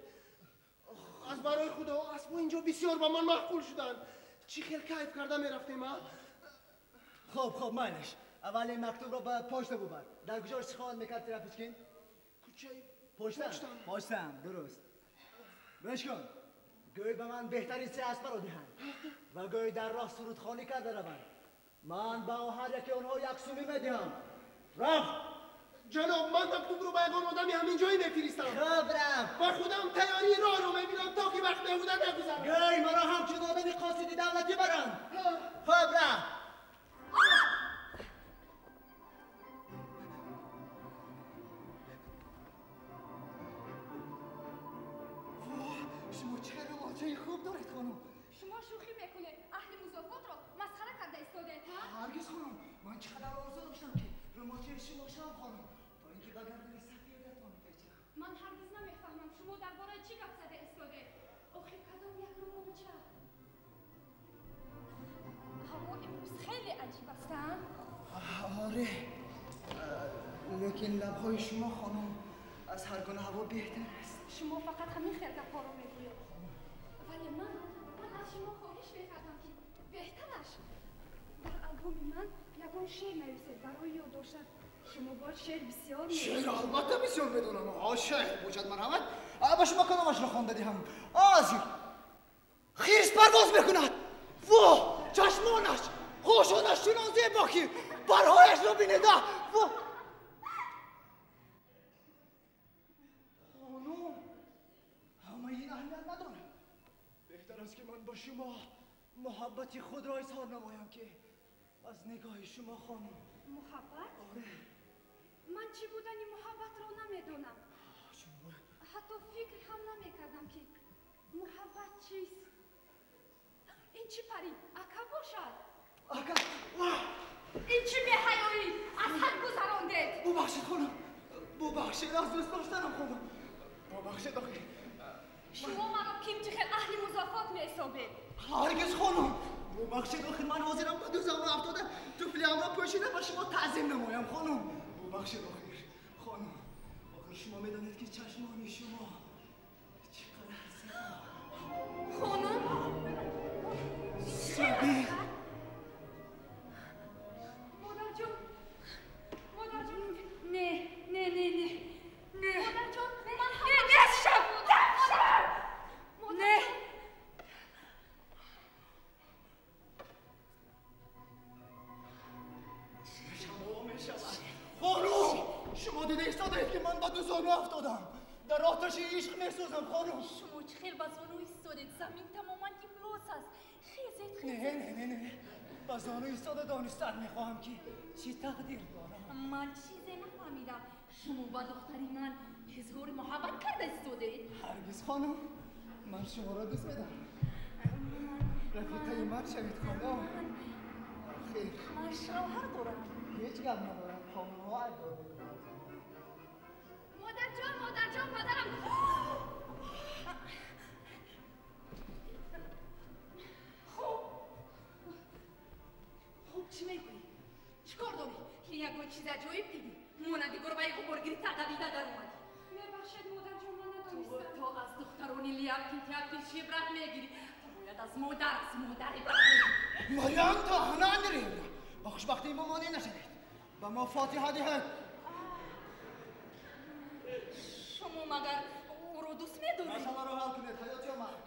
از برای خدا اسبا اینجا بسیار با من معقول شدن. چی خیلی کیف کرده میرفتیم. خب خب مایلش اول این مکتوب را به پشت ببر. در کجا خواهد میکرد ترافیچکین؟ کوچه پشتم. پشتم درست. گوش کن گوی به من بهترین سه اسب را دهند و گوی در راه سرودخوانی کرده روند. من به هر یکی آنها یک سومی میدهم. رفت جناب من مکتوب رو به یگان آدمی همین جایی میفرستم. خب رفت و خودم تیاری راه رو میبینم تا که وقت بهوده نگذرد. گوی مرا همچون آدمی قاصد دولتی برند. خب رفت. شما چه رومانچه خوب دارید خانم. شما شوخی میکنید، اهل مضافات را مسخره کرده ایستادید ها؟ هرگز خانم، من چقدر آرزو داشتم که رومانچه شما شوم خانم تا اینکه به گردن سفیدتان پیچم. من هرگز نمیفهمم شما درباره چی گپ زده ایستادید. آخر کدام یک رومانچه؟ هوا امروز خیلی عجیب است. آره لیکن لبهای شما خانم از هر گونه هوا بهتر است. شما فقط همین خیلی گپ‌ها رو میگویید. ولی من از شما خواهش میکردم که بهترش در البوم من یگان شعر نویسید برای یاد داشتن. شما باید شعر بسیار میدونید. شعر البته بسیار میدونم. آه شعر باشد مرحمت. با شما کدامش را خوانده دهم؟ آزی خیس پرواز میکند. واه چشمانش خوشانش چنان زیبا که پرهایش را بینید. واه خانم همه این اهمیت نداره. بهتر است که من با شما محبت خود را اظهار نمایم که از نگاه شما خانم. محبت؟ آره. من چی بودن محبت را نمیدونم. حتی فکر هم نمیکردم که محبت چیست. این چی پری؟ اکا باشد. اکا؟ این چی بی‌حیایی؟ از حد گذراندید. ببخشید خانم، ببخشید از دوست داشتنم خانم، ببخشید آخه. شما مرا کیم چه خیلی اهل مضافات می‌حسابید. هرگز خانم، ببخشید آخه من حاضرم با 2 زانو افتاده طفلیم را پوشیده با شما تعظیم نمایم خانم. ببخشید آخه خانم، آخه شما میدانید که چشمان شما چقدر زیبا. خانم سبیل. مادر جان، مادر جان، نه نه نه نه نه مادر جان، من نه نه شب نه. خانم شما دیده ایستادید که من با 2 زانو افتادم در آتش عشق میسوزم خانم. شما چه خیلی با زانو ایستادید، زمین تماما افلاس است. خیزید خیزید. نه نه نه نه با زانو ایستاده دانستن میخواهم که چی تقدیر دارم. من چیزی نفهمیدم. شما با دختری من اظهار محبت کرده ایستادید؟ هرگز خانم، من شما را دوست میدارم. رفیقه من شوید خانم. خیر من شوهر دارم. هیچ گپ ندارم خانم ها عیب دارم. مادر جان، مادر جان، مادرم. خب خب چی میگویی؟ چیکار داری؟ یگان چیز عجایب دیدی؟ مانند گربه غبارگرفته دویده در اومدی. میبخشید مادر جان من ندانستم. تو از دختران لیاقین تیاقین شبرت میگیری. تو باید از مادر عبرت بگیری. مریم تا هنه با خوشبختی ما مانع نشوید. به ما فاتحه دهد. شما مگر او رو дӯст медорӣ. Масъаларо ҳал кунед, ҳаёт ё марг.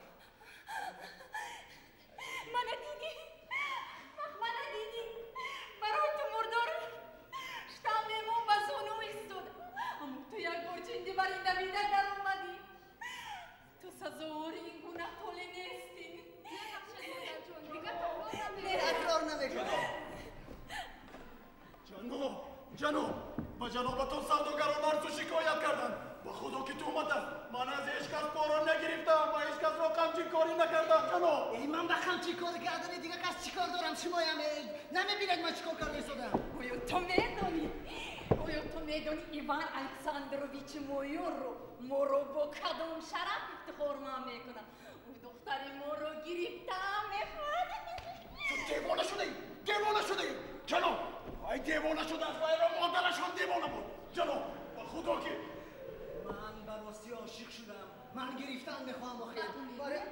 Мана дидӣ, мана дидӣ, барои ту мурдор штам мемон ба зону истода. Аммо ту як бор ҷинди бар ин давида даромадӣ. Ту сазовори ин гуна толе нестӣ. Такрор намекунам. Ҷаноб, ҷаноб, ба ҷанобатон савдогарон арзу шикоят карданд. Ба худо ки туҳмат аст. Ман аз ҳеҷ кас пора нагирифтам ва ҳеҷ касро қамчинкорӣ накардам, ҷаноб. Эй, ман ба қамчинкорӣ кардани дигар кас чӣ кор дорам? Шумоям намебинед ман чӣ кор карда истодам? Оё ту медонӣ? Оё ту медонӣ Иван Александрович Майорро моро бо кадом шараф ифтихорманд мекунад? Ӯ духтари моро гирифта мехоҳад. Ту девона шудаӣ, девона шудаӣ, ҷаноб. Ай девона шудааст ва айро модараш ҳам девона буд. Ҷаноб, ба худо ки ман ба ростӣ ошиқ шудам. Ман гирифтан мехоҳам охир. Марям,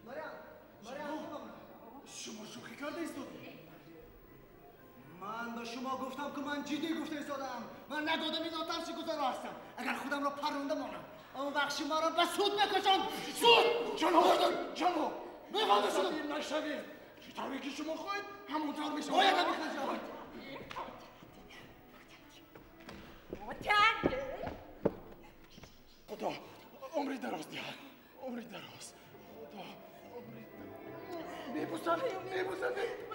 Марям, Марям, шумо шӯхӣ карда истодед? Ман ба шумо гуфтам ки ман ҷиддӣ гуфта истодам. Ман як одами нотарси гузаро ҳастам. Агар худамро парронда монам, он вақт шуморо ба суд мекашам. Суд! Ҷаноб, ҷаноб, мехоҳам нашавед. Чӣ тавре ки шумо хоҳед, ҳамон тавр мешавад. Бояд мехоҳам. Худо умри дароз диҳад, умри дароз. Худо умри мебусам, мебусам,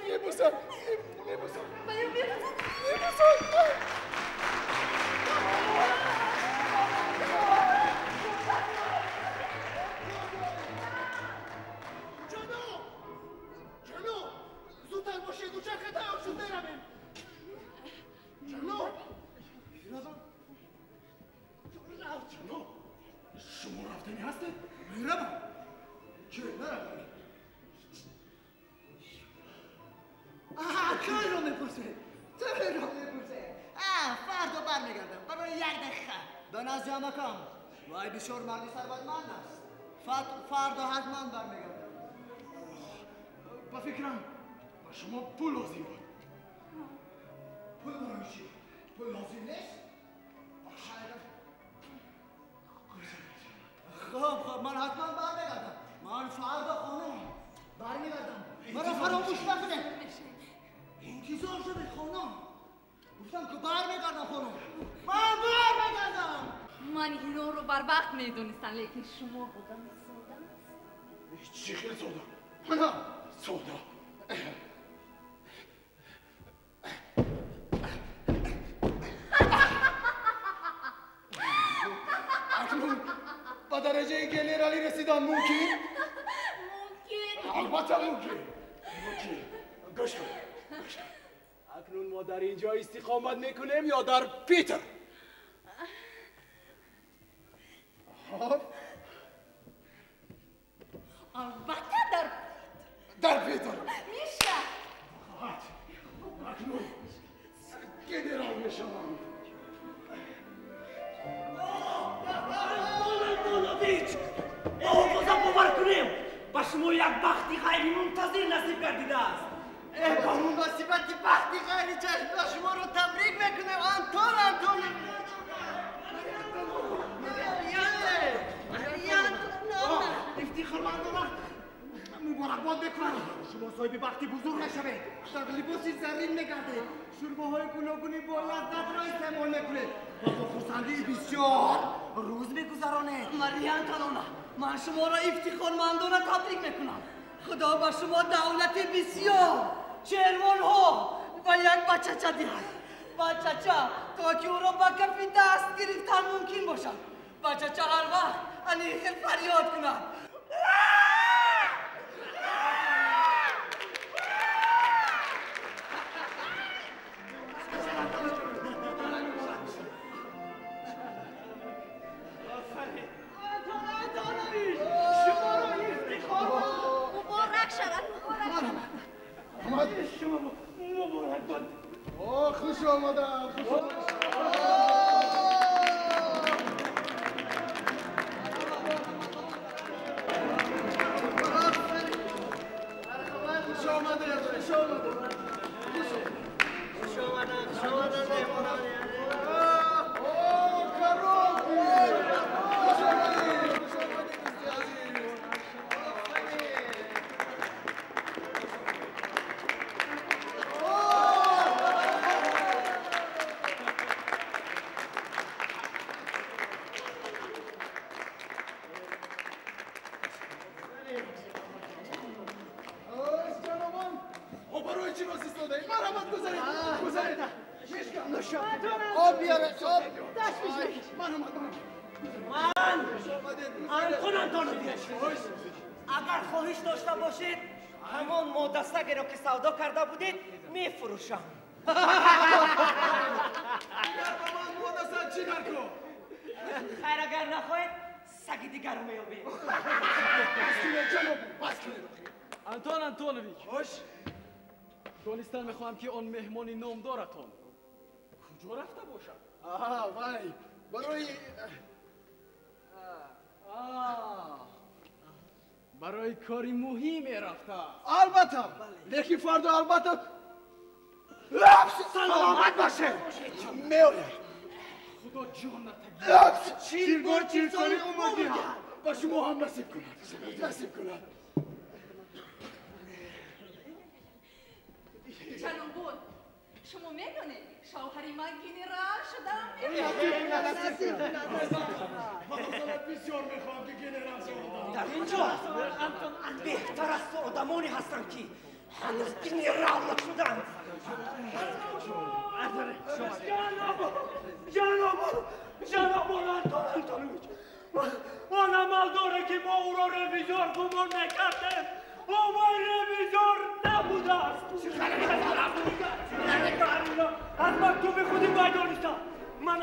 мебусам, мебусам, мебусам. Ҷаноб, ҷаноб, зудтар бошед, дучарха тайёр шуд, меравем. Ҷаноб, ҷаноб, шумо рафтанӣ ҳастед? Меравам. Чӣ наравам? Аҳа, кайро мепурсед? Кайро мепурсед? Фардо бармегардам барои як дақиқа ба назди амакам. Вай бисёр марди сарватманд аст. Фардо ҳатман бармегардам. Ба фикрам ба шумо пул лозим буд. Пул барои чӣ? Пул лозим нест? Хоб, хоб, ман ҳатман бармегардам. Ман фардо хонум бармегардам. Маро фаромӯш накунед. Интизор шавед хонум. Гуфтам ки бармегардам хонум. Ман бармегардам. Ман инҳоро барвақт медонистам, лекин шумо одами сода аст. Чӣ хел сода? Мана сода. Акнун ба дараҷаи генералӣ расидан мумкин? Мумкин. Албатта мумкин. Мумкин. Гӯш кун, гӯш кун. Акнун мо дар ин ҷо истиқомат мекунем ё дар Питер? Хоб. Албатта дар Питер. Дар Питер. Миша. Акнун генерал мешавам. Антонович, мо овоза бовар кунем, ба шумо як бахти ғайримунтазир насиб гардидааст. Ба муносибати бахти ғайричашмдор шуморо табрик мекунем, Антон Антонович. Ифтихормандона муборакбод мекунам. Шумо соҳиби бахти бузург мешавед. Дар либоси заррин мегардед, шӯрбоҳои гуногуни бо лаззатро истеъмол мекунед ва бо хурсандии бисёр рӯз мегузаронед. Мария Антоновна, ман шуморо ифтихормандона табрик мекунам. Худо ба шумо давлати бисёр, шервонҳо ва як бачача диҳад. Бачача то ки ӯро ба кафи даст гирифтан мумкин бошад. Бачача ҳар вақт анихел фарёд кунад. Хуш омадам, хуш омадам. Хуш омадед, хуш омадед. Хуш омадам, хуш омадам, меҳмонон. О, коробки! Хуш омадед. آب بیاره، آب. من اومدم. من انتون انتونویچ، اگر خواهش داشته باشید همان مادستگی را که سودا کرده بودید میفروشم. دیگر با من مادستگ چی در کن؟ خیر اگر نخواهید سگ دیگر رو میابید. بس کنید جناب، بس کنید. انتون انتونویچ، خوش دانستن میخواهم که آن مهمان نامدارتان کجا رفته باشد؟ آها وای، برای برای کاری مهمی رفته. البته، لیکن فردا البته. سلامت باشه. میآید. خدا جانت گیرد. 40 بار 40 سال عمر دهد. با شما هم نصیب کند. نصیب کند. جناب، شما میدونید شوهری من گنرال شدم. من بسیار میخوام که گنرال شدم. در اینجا بهتر از آدمانی هستند که هنوز گنرال نشدند. جناب، جناب انتون انتونویچ، آن عمل داره که ما او را رویزار گمان نکردیم. او رویزار نبوده است. از مکتوب خودی میدانستم. من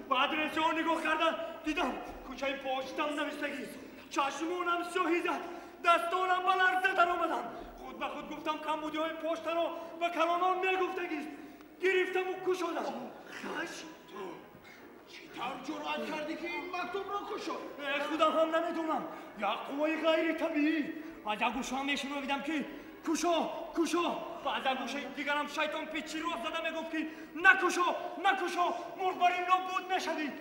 به آدرس او نگاه کردم، دیدم کوچه پشتم نوشتگی. چشمونم سیاهی زد، دستانم به لرزه در آمدن. خود به خود گفتم کمبودی های پشت را به کلانان میگفتگیست. گرفتم و کشادم. خش تو چطور جرأت کردی که این مکتوب را کشاد؟ خودم هم نمیدونم. یک قوای غیر طبیعی. از یک گوشه هم میشنویدم که کشا کشا، و از یک گوشه دیگرم شیطان پیچی رو زده میگفت که نکشا نکشا، مرغ بر این نابود میشوی.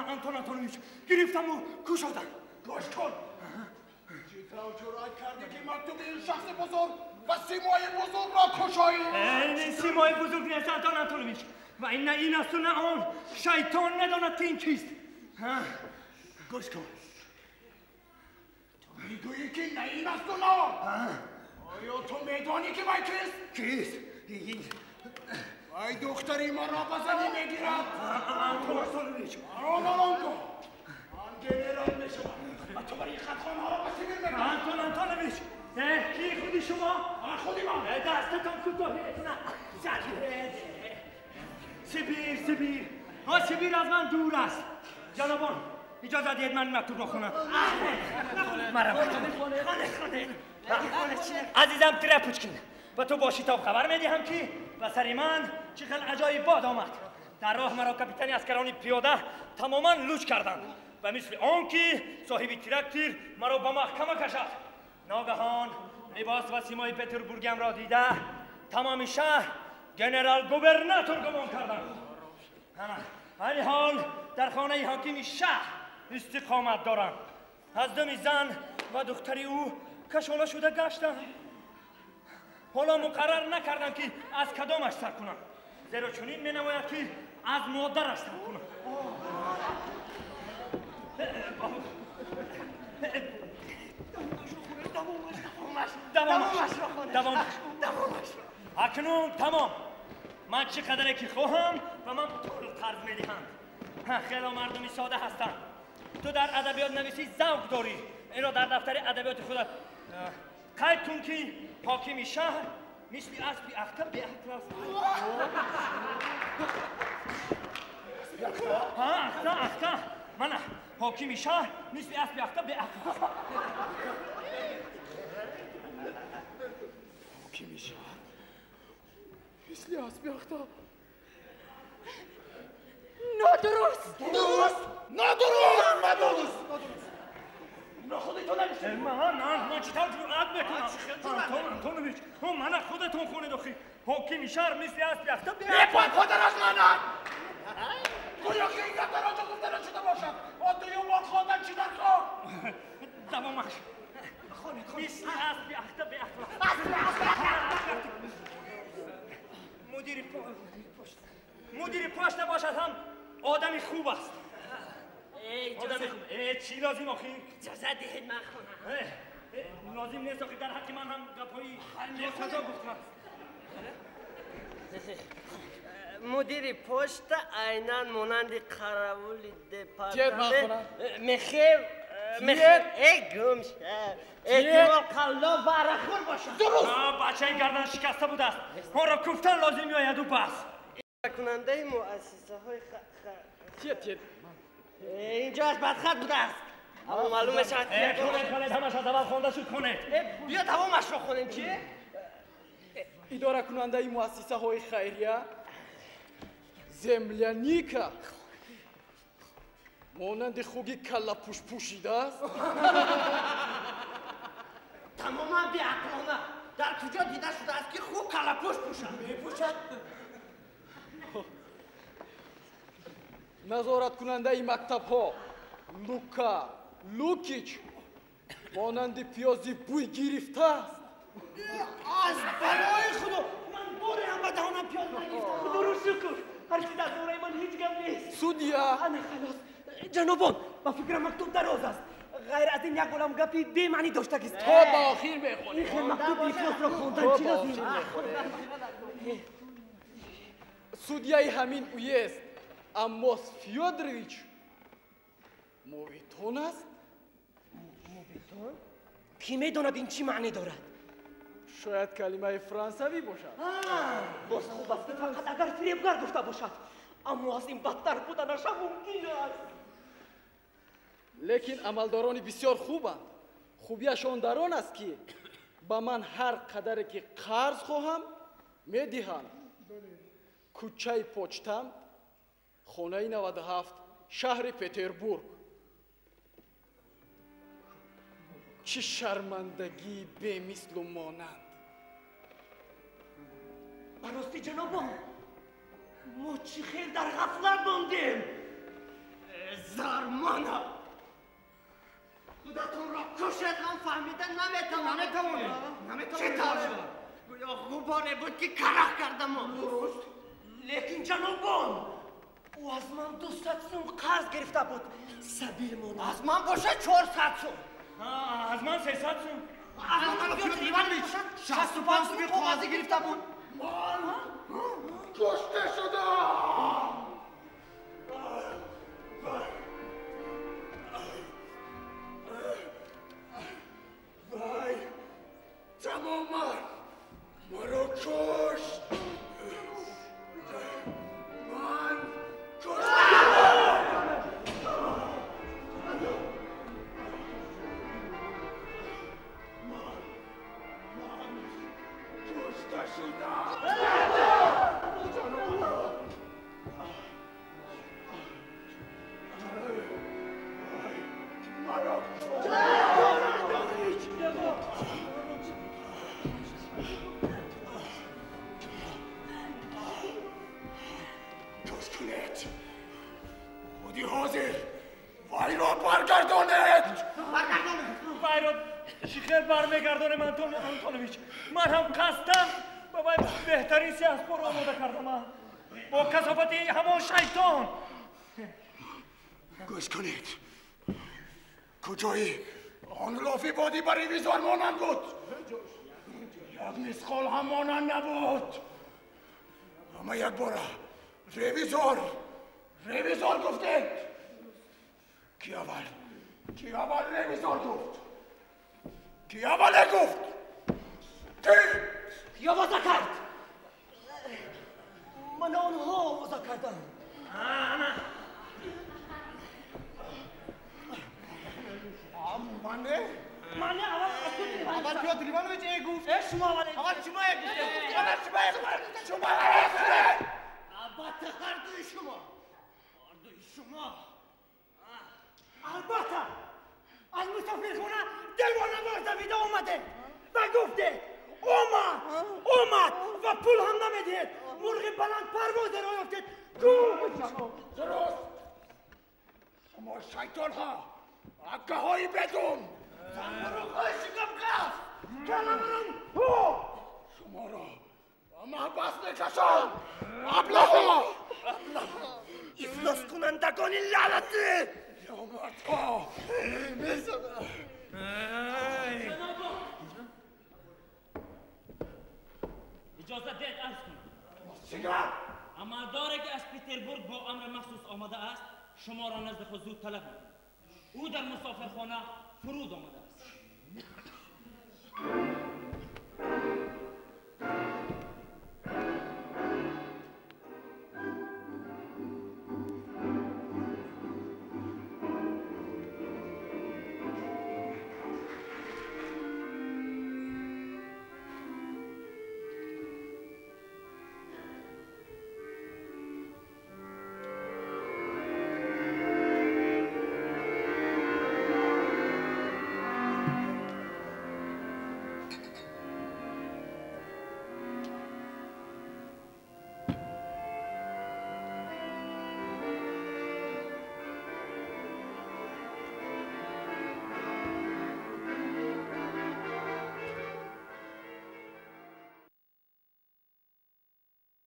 انتون انتونویچ، گرفتم و کشادم. گوش کن، چطور جرأت کردی که مکتوب این شخص بزرگ و سیمای بزرگ را کشایی؟ این سیمای بزرگ نیست انتون انتونویچ، و این نه این است و نه آن. شیطان نداند که این کیست. گوش کن، تو میگویی که نه این است و نه آن. آیا تو میدانی که وای کیست؟ کیست؟ وای دختری ما را به زنی میگیرد. انتون انتونویچ، آرام آرام کن. من گنرال میشوم و تو برای خطخانه ها را به سیبیل میبری. انتون انتونویچ، کی خودی شما؟ خودی من. دستتان کوتاه. سیبیر، سیبیر، ها سیبیر از من دور است. جنابان اجازه دهید من مکتوب را خونم. خانه عزیزم ترپوچکین، به تو با شتاب خبر میدهم که به سر من چه خیلی عجایب باد آمد. در راه مرا کاپیتان اسکرانی پیاده تماما لوچ کردند و مثل آن که صاحب تراکتور مرا به محکمه کشد. ناگهان لباس و سیمای پتربورگم را دیده تمام شهر گنرال گوبرناتور گمان کردند. هر حال در خانه حاکم شهر استقامت دارم. از دم زن و دختری او کشاله شده گشتم. حالا مقرر نکردم که از کدامش سر کنم، زیرا چنین می نماید که از مادرش سر کنم. دوامش اکنون تمام. من چه قدره که خواهم و من پول قرض میدهم. خیلی مردمی ساده هستند. تو در ادبیات نویسی ذوق داری، این را در دفتر ادبیات خودت قید کن که حاکم شهر مثل اسب اخته به عقل است. ها اخته اخته من حاکم شهر مثل اسب اخته به عقل است. حاکم شهر مثل اسب اخته. نادرست. درست. نادرست. نادرست. نه خودتون نمیشه. من چطور جرأت میکنم؟ انتونویچ، من خودتون خونه دخی. حاکم شهر مثل اسب اخته به عقل. خودت از من. گویا که این در آنجا گفته نشده باشد. آن دویم بار خواندن چی در کار؟ دوامش. مثل اسب اخته به عقل. مدیر پشت باشد هم آدمی خوب است. آدمی خوب. چی لازم آخی؟ اجازه دهید من خونم. لازم نیست آخی، در حق من هم گپایی ناسزا گفته است. Мудири почта айнан монанди қаравули департамент мехев эй гум ша, эҳтимол қаллоб ва арақхӯр бошад. Дуруст. Бачаи гардан шикаста будааст, онро куфтан лозим меояду бас. Кунандаи муассисаҳои Тиет, тиет. Инҷоаш бадхат будааст, аммо маълум мешавад. Хонед, хонед, ҳамаш аз аввал хонда шуд, хонед. Биё тамомашро хонем, чи? Идоракунандаи муассисаҳои хайрия земляника монанди хуги каллапӯш пӯшидааст. Тамоман беақлона. Дар куҷо дида шудааст, ки хуг каллапӯш пӯшад? Мепӯшад. Назораткунандаи мактабҳо Лука Лукич монанди пиёзи бӯй гирифтааст. Аз балои Худо, ман боре ҳам ба даҳонам пиёз нагирифтам. Худоро шукр, ҳарчи дар бораи ман ҳеҷ гап нест. Судья. Ана халос. Ҷанобон, ба фикрам мактуб дароз аст. Ғайр аз ин як олам гапи бемаънӣ доштагист. То ба охир мехонем. Ин хел мактуби ифлосро хондан чӣ лозим? Судьяи ҳамин уезд Аммос Фёдорович мовитон аст? Мовитон? Кӣ медонад ин чӣ маъне дорад? Шояд калимаи франсавӣ бошад. Боз хуб аст, ки фақат агар фиребгар гуфта бошад, аммо аз ин бадтар буданаша мумкин аст. Лекин амалдорони бисёр хубанд. Хубияшон дар он аст, ки ба ман ҳар қадаре ки қарз хоҳам, медиҳанд. Кӯчаи Почтамт, хонаи 97, шаҳри Петербург. Чӣ шармандагии бемислу монанд! Ба ростӣ, ҷанобон, мо чӣ хел дар ғафлат мондем! Зармана, худатонро кушед, ҳам фаҳмида наметавонем. Наметавонем. Чӣ тавр шуд? Гӯё ғуборе буд, ки карах кардамон. Дуруст. Лекин ҷанобон, ӯ аз ман 200 сум қарз гирифта буд. Сабил монад. Аз ман бошад 400 сум. Аз ман 300 сум. Аз ман Пётр Иванович 65 суми коғазӣ гирифта буд. Ман кушта шудам. Вай, тамоман маро кушт. Ман кушта. Ман кушта шудам. Маро гӯш кунед. Худи ҳозир вайро баргардонед. Вайро чӣ хел бармегардонем, Антон Антонович? Ман ҳам қасдан ба вай беҳтарин сиҳаспорро омода кардам бо касофати ҳамон шайтон. Гӯш кунед. Куҷои он лофи бодӣ ба ревизор монанд буд? Як мисқол ҳам монанд набуд. Ама якбора ревизор, ревизор гуфтед. Ки аввал, ки аввал ревизор гуфт? Ки аввале гуфт? Ки? Ки овоза кард? Ман онҳо овоза кардам. Мане? Мане аввал аз Пётр Иванович. Аввал Пётр Иванович э гуфт. Э, шумо аввал. Аввал шумо э гуфт. Аввал шумо э гуфт. Шумо э гуфт. Албатта, ҳар дуи шумо. Ҳар дуи шумо. Албатта, аз мусофирхона девонавор давида омадед ва гуфтед: омад, омад ва пул ҳам намедиҳед. Мурғи баландпарвозеро ёфтед. Дуруст. Шумо шайтонҳо, аккаҳои бедум, занбуруғҳои шикамқаф, каламарам ҳо, шуморо ба маҳбас мекашам. Аблаҳо, ифлоскунандагони лаънатӣ. Номардҳо. Мезанам. Иҷозат диҳед арз кунам. Сигар. Амалдоре ки аз Петербург бо амри махсус омада аст, шуморо назди худ зуд талаб мекунад. Ӯ дар мусофирхона фуруд омадааст.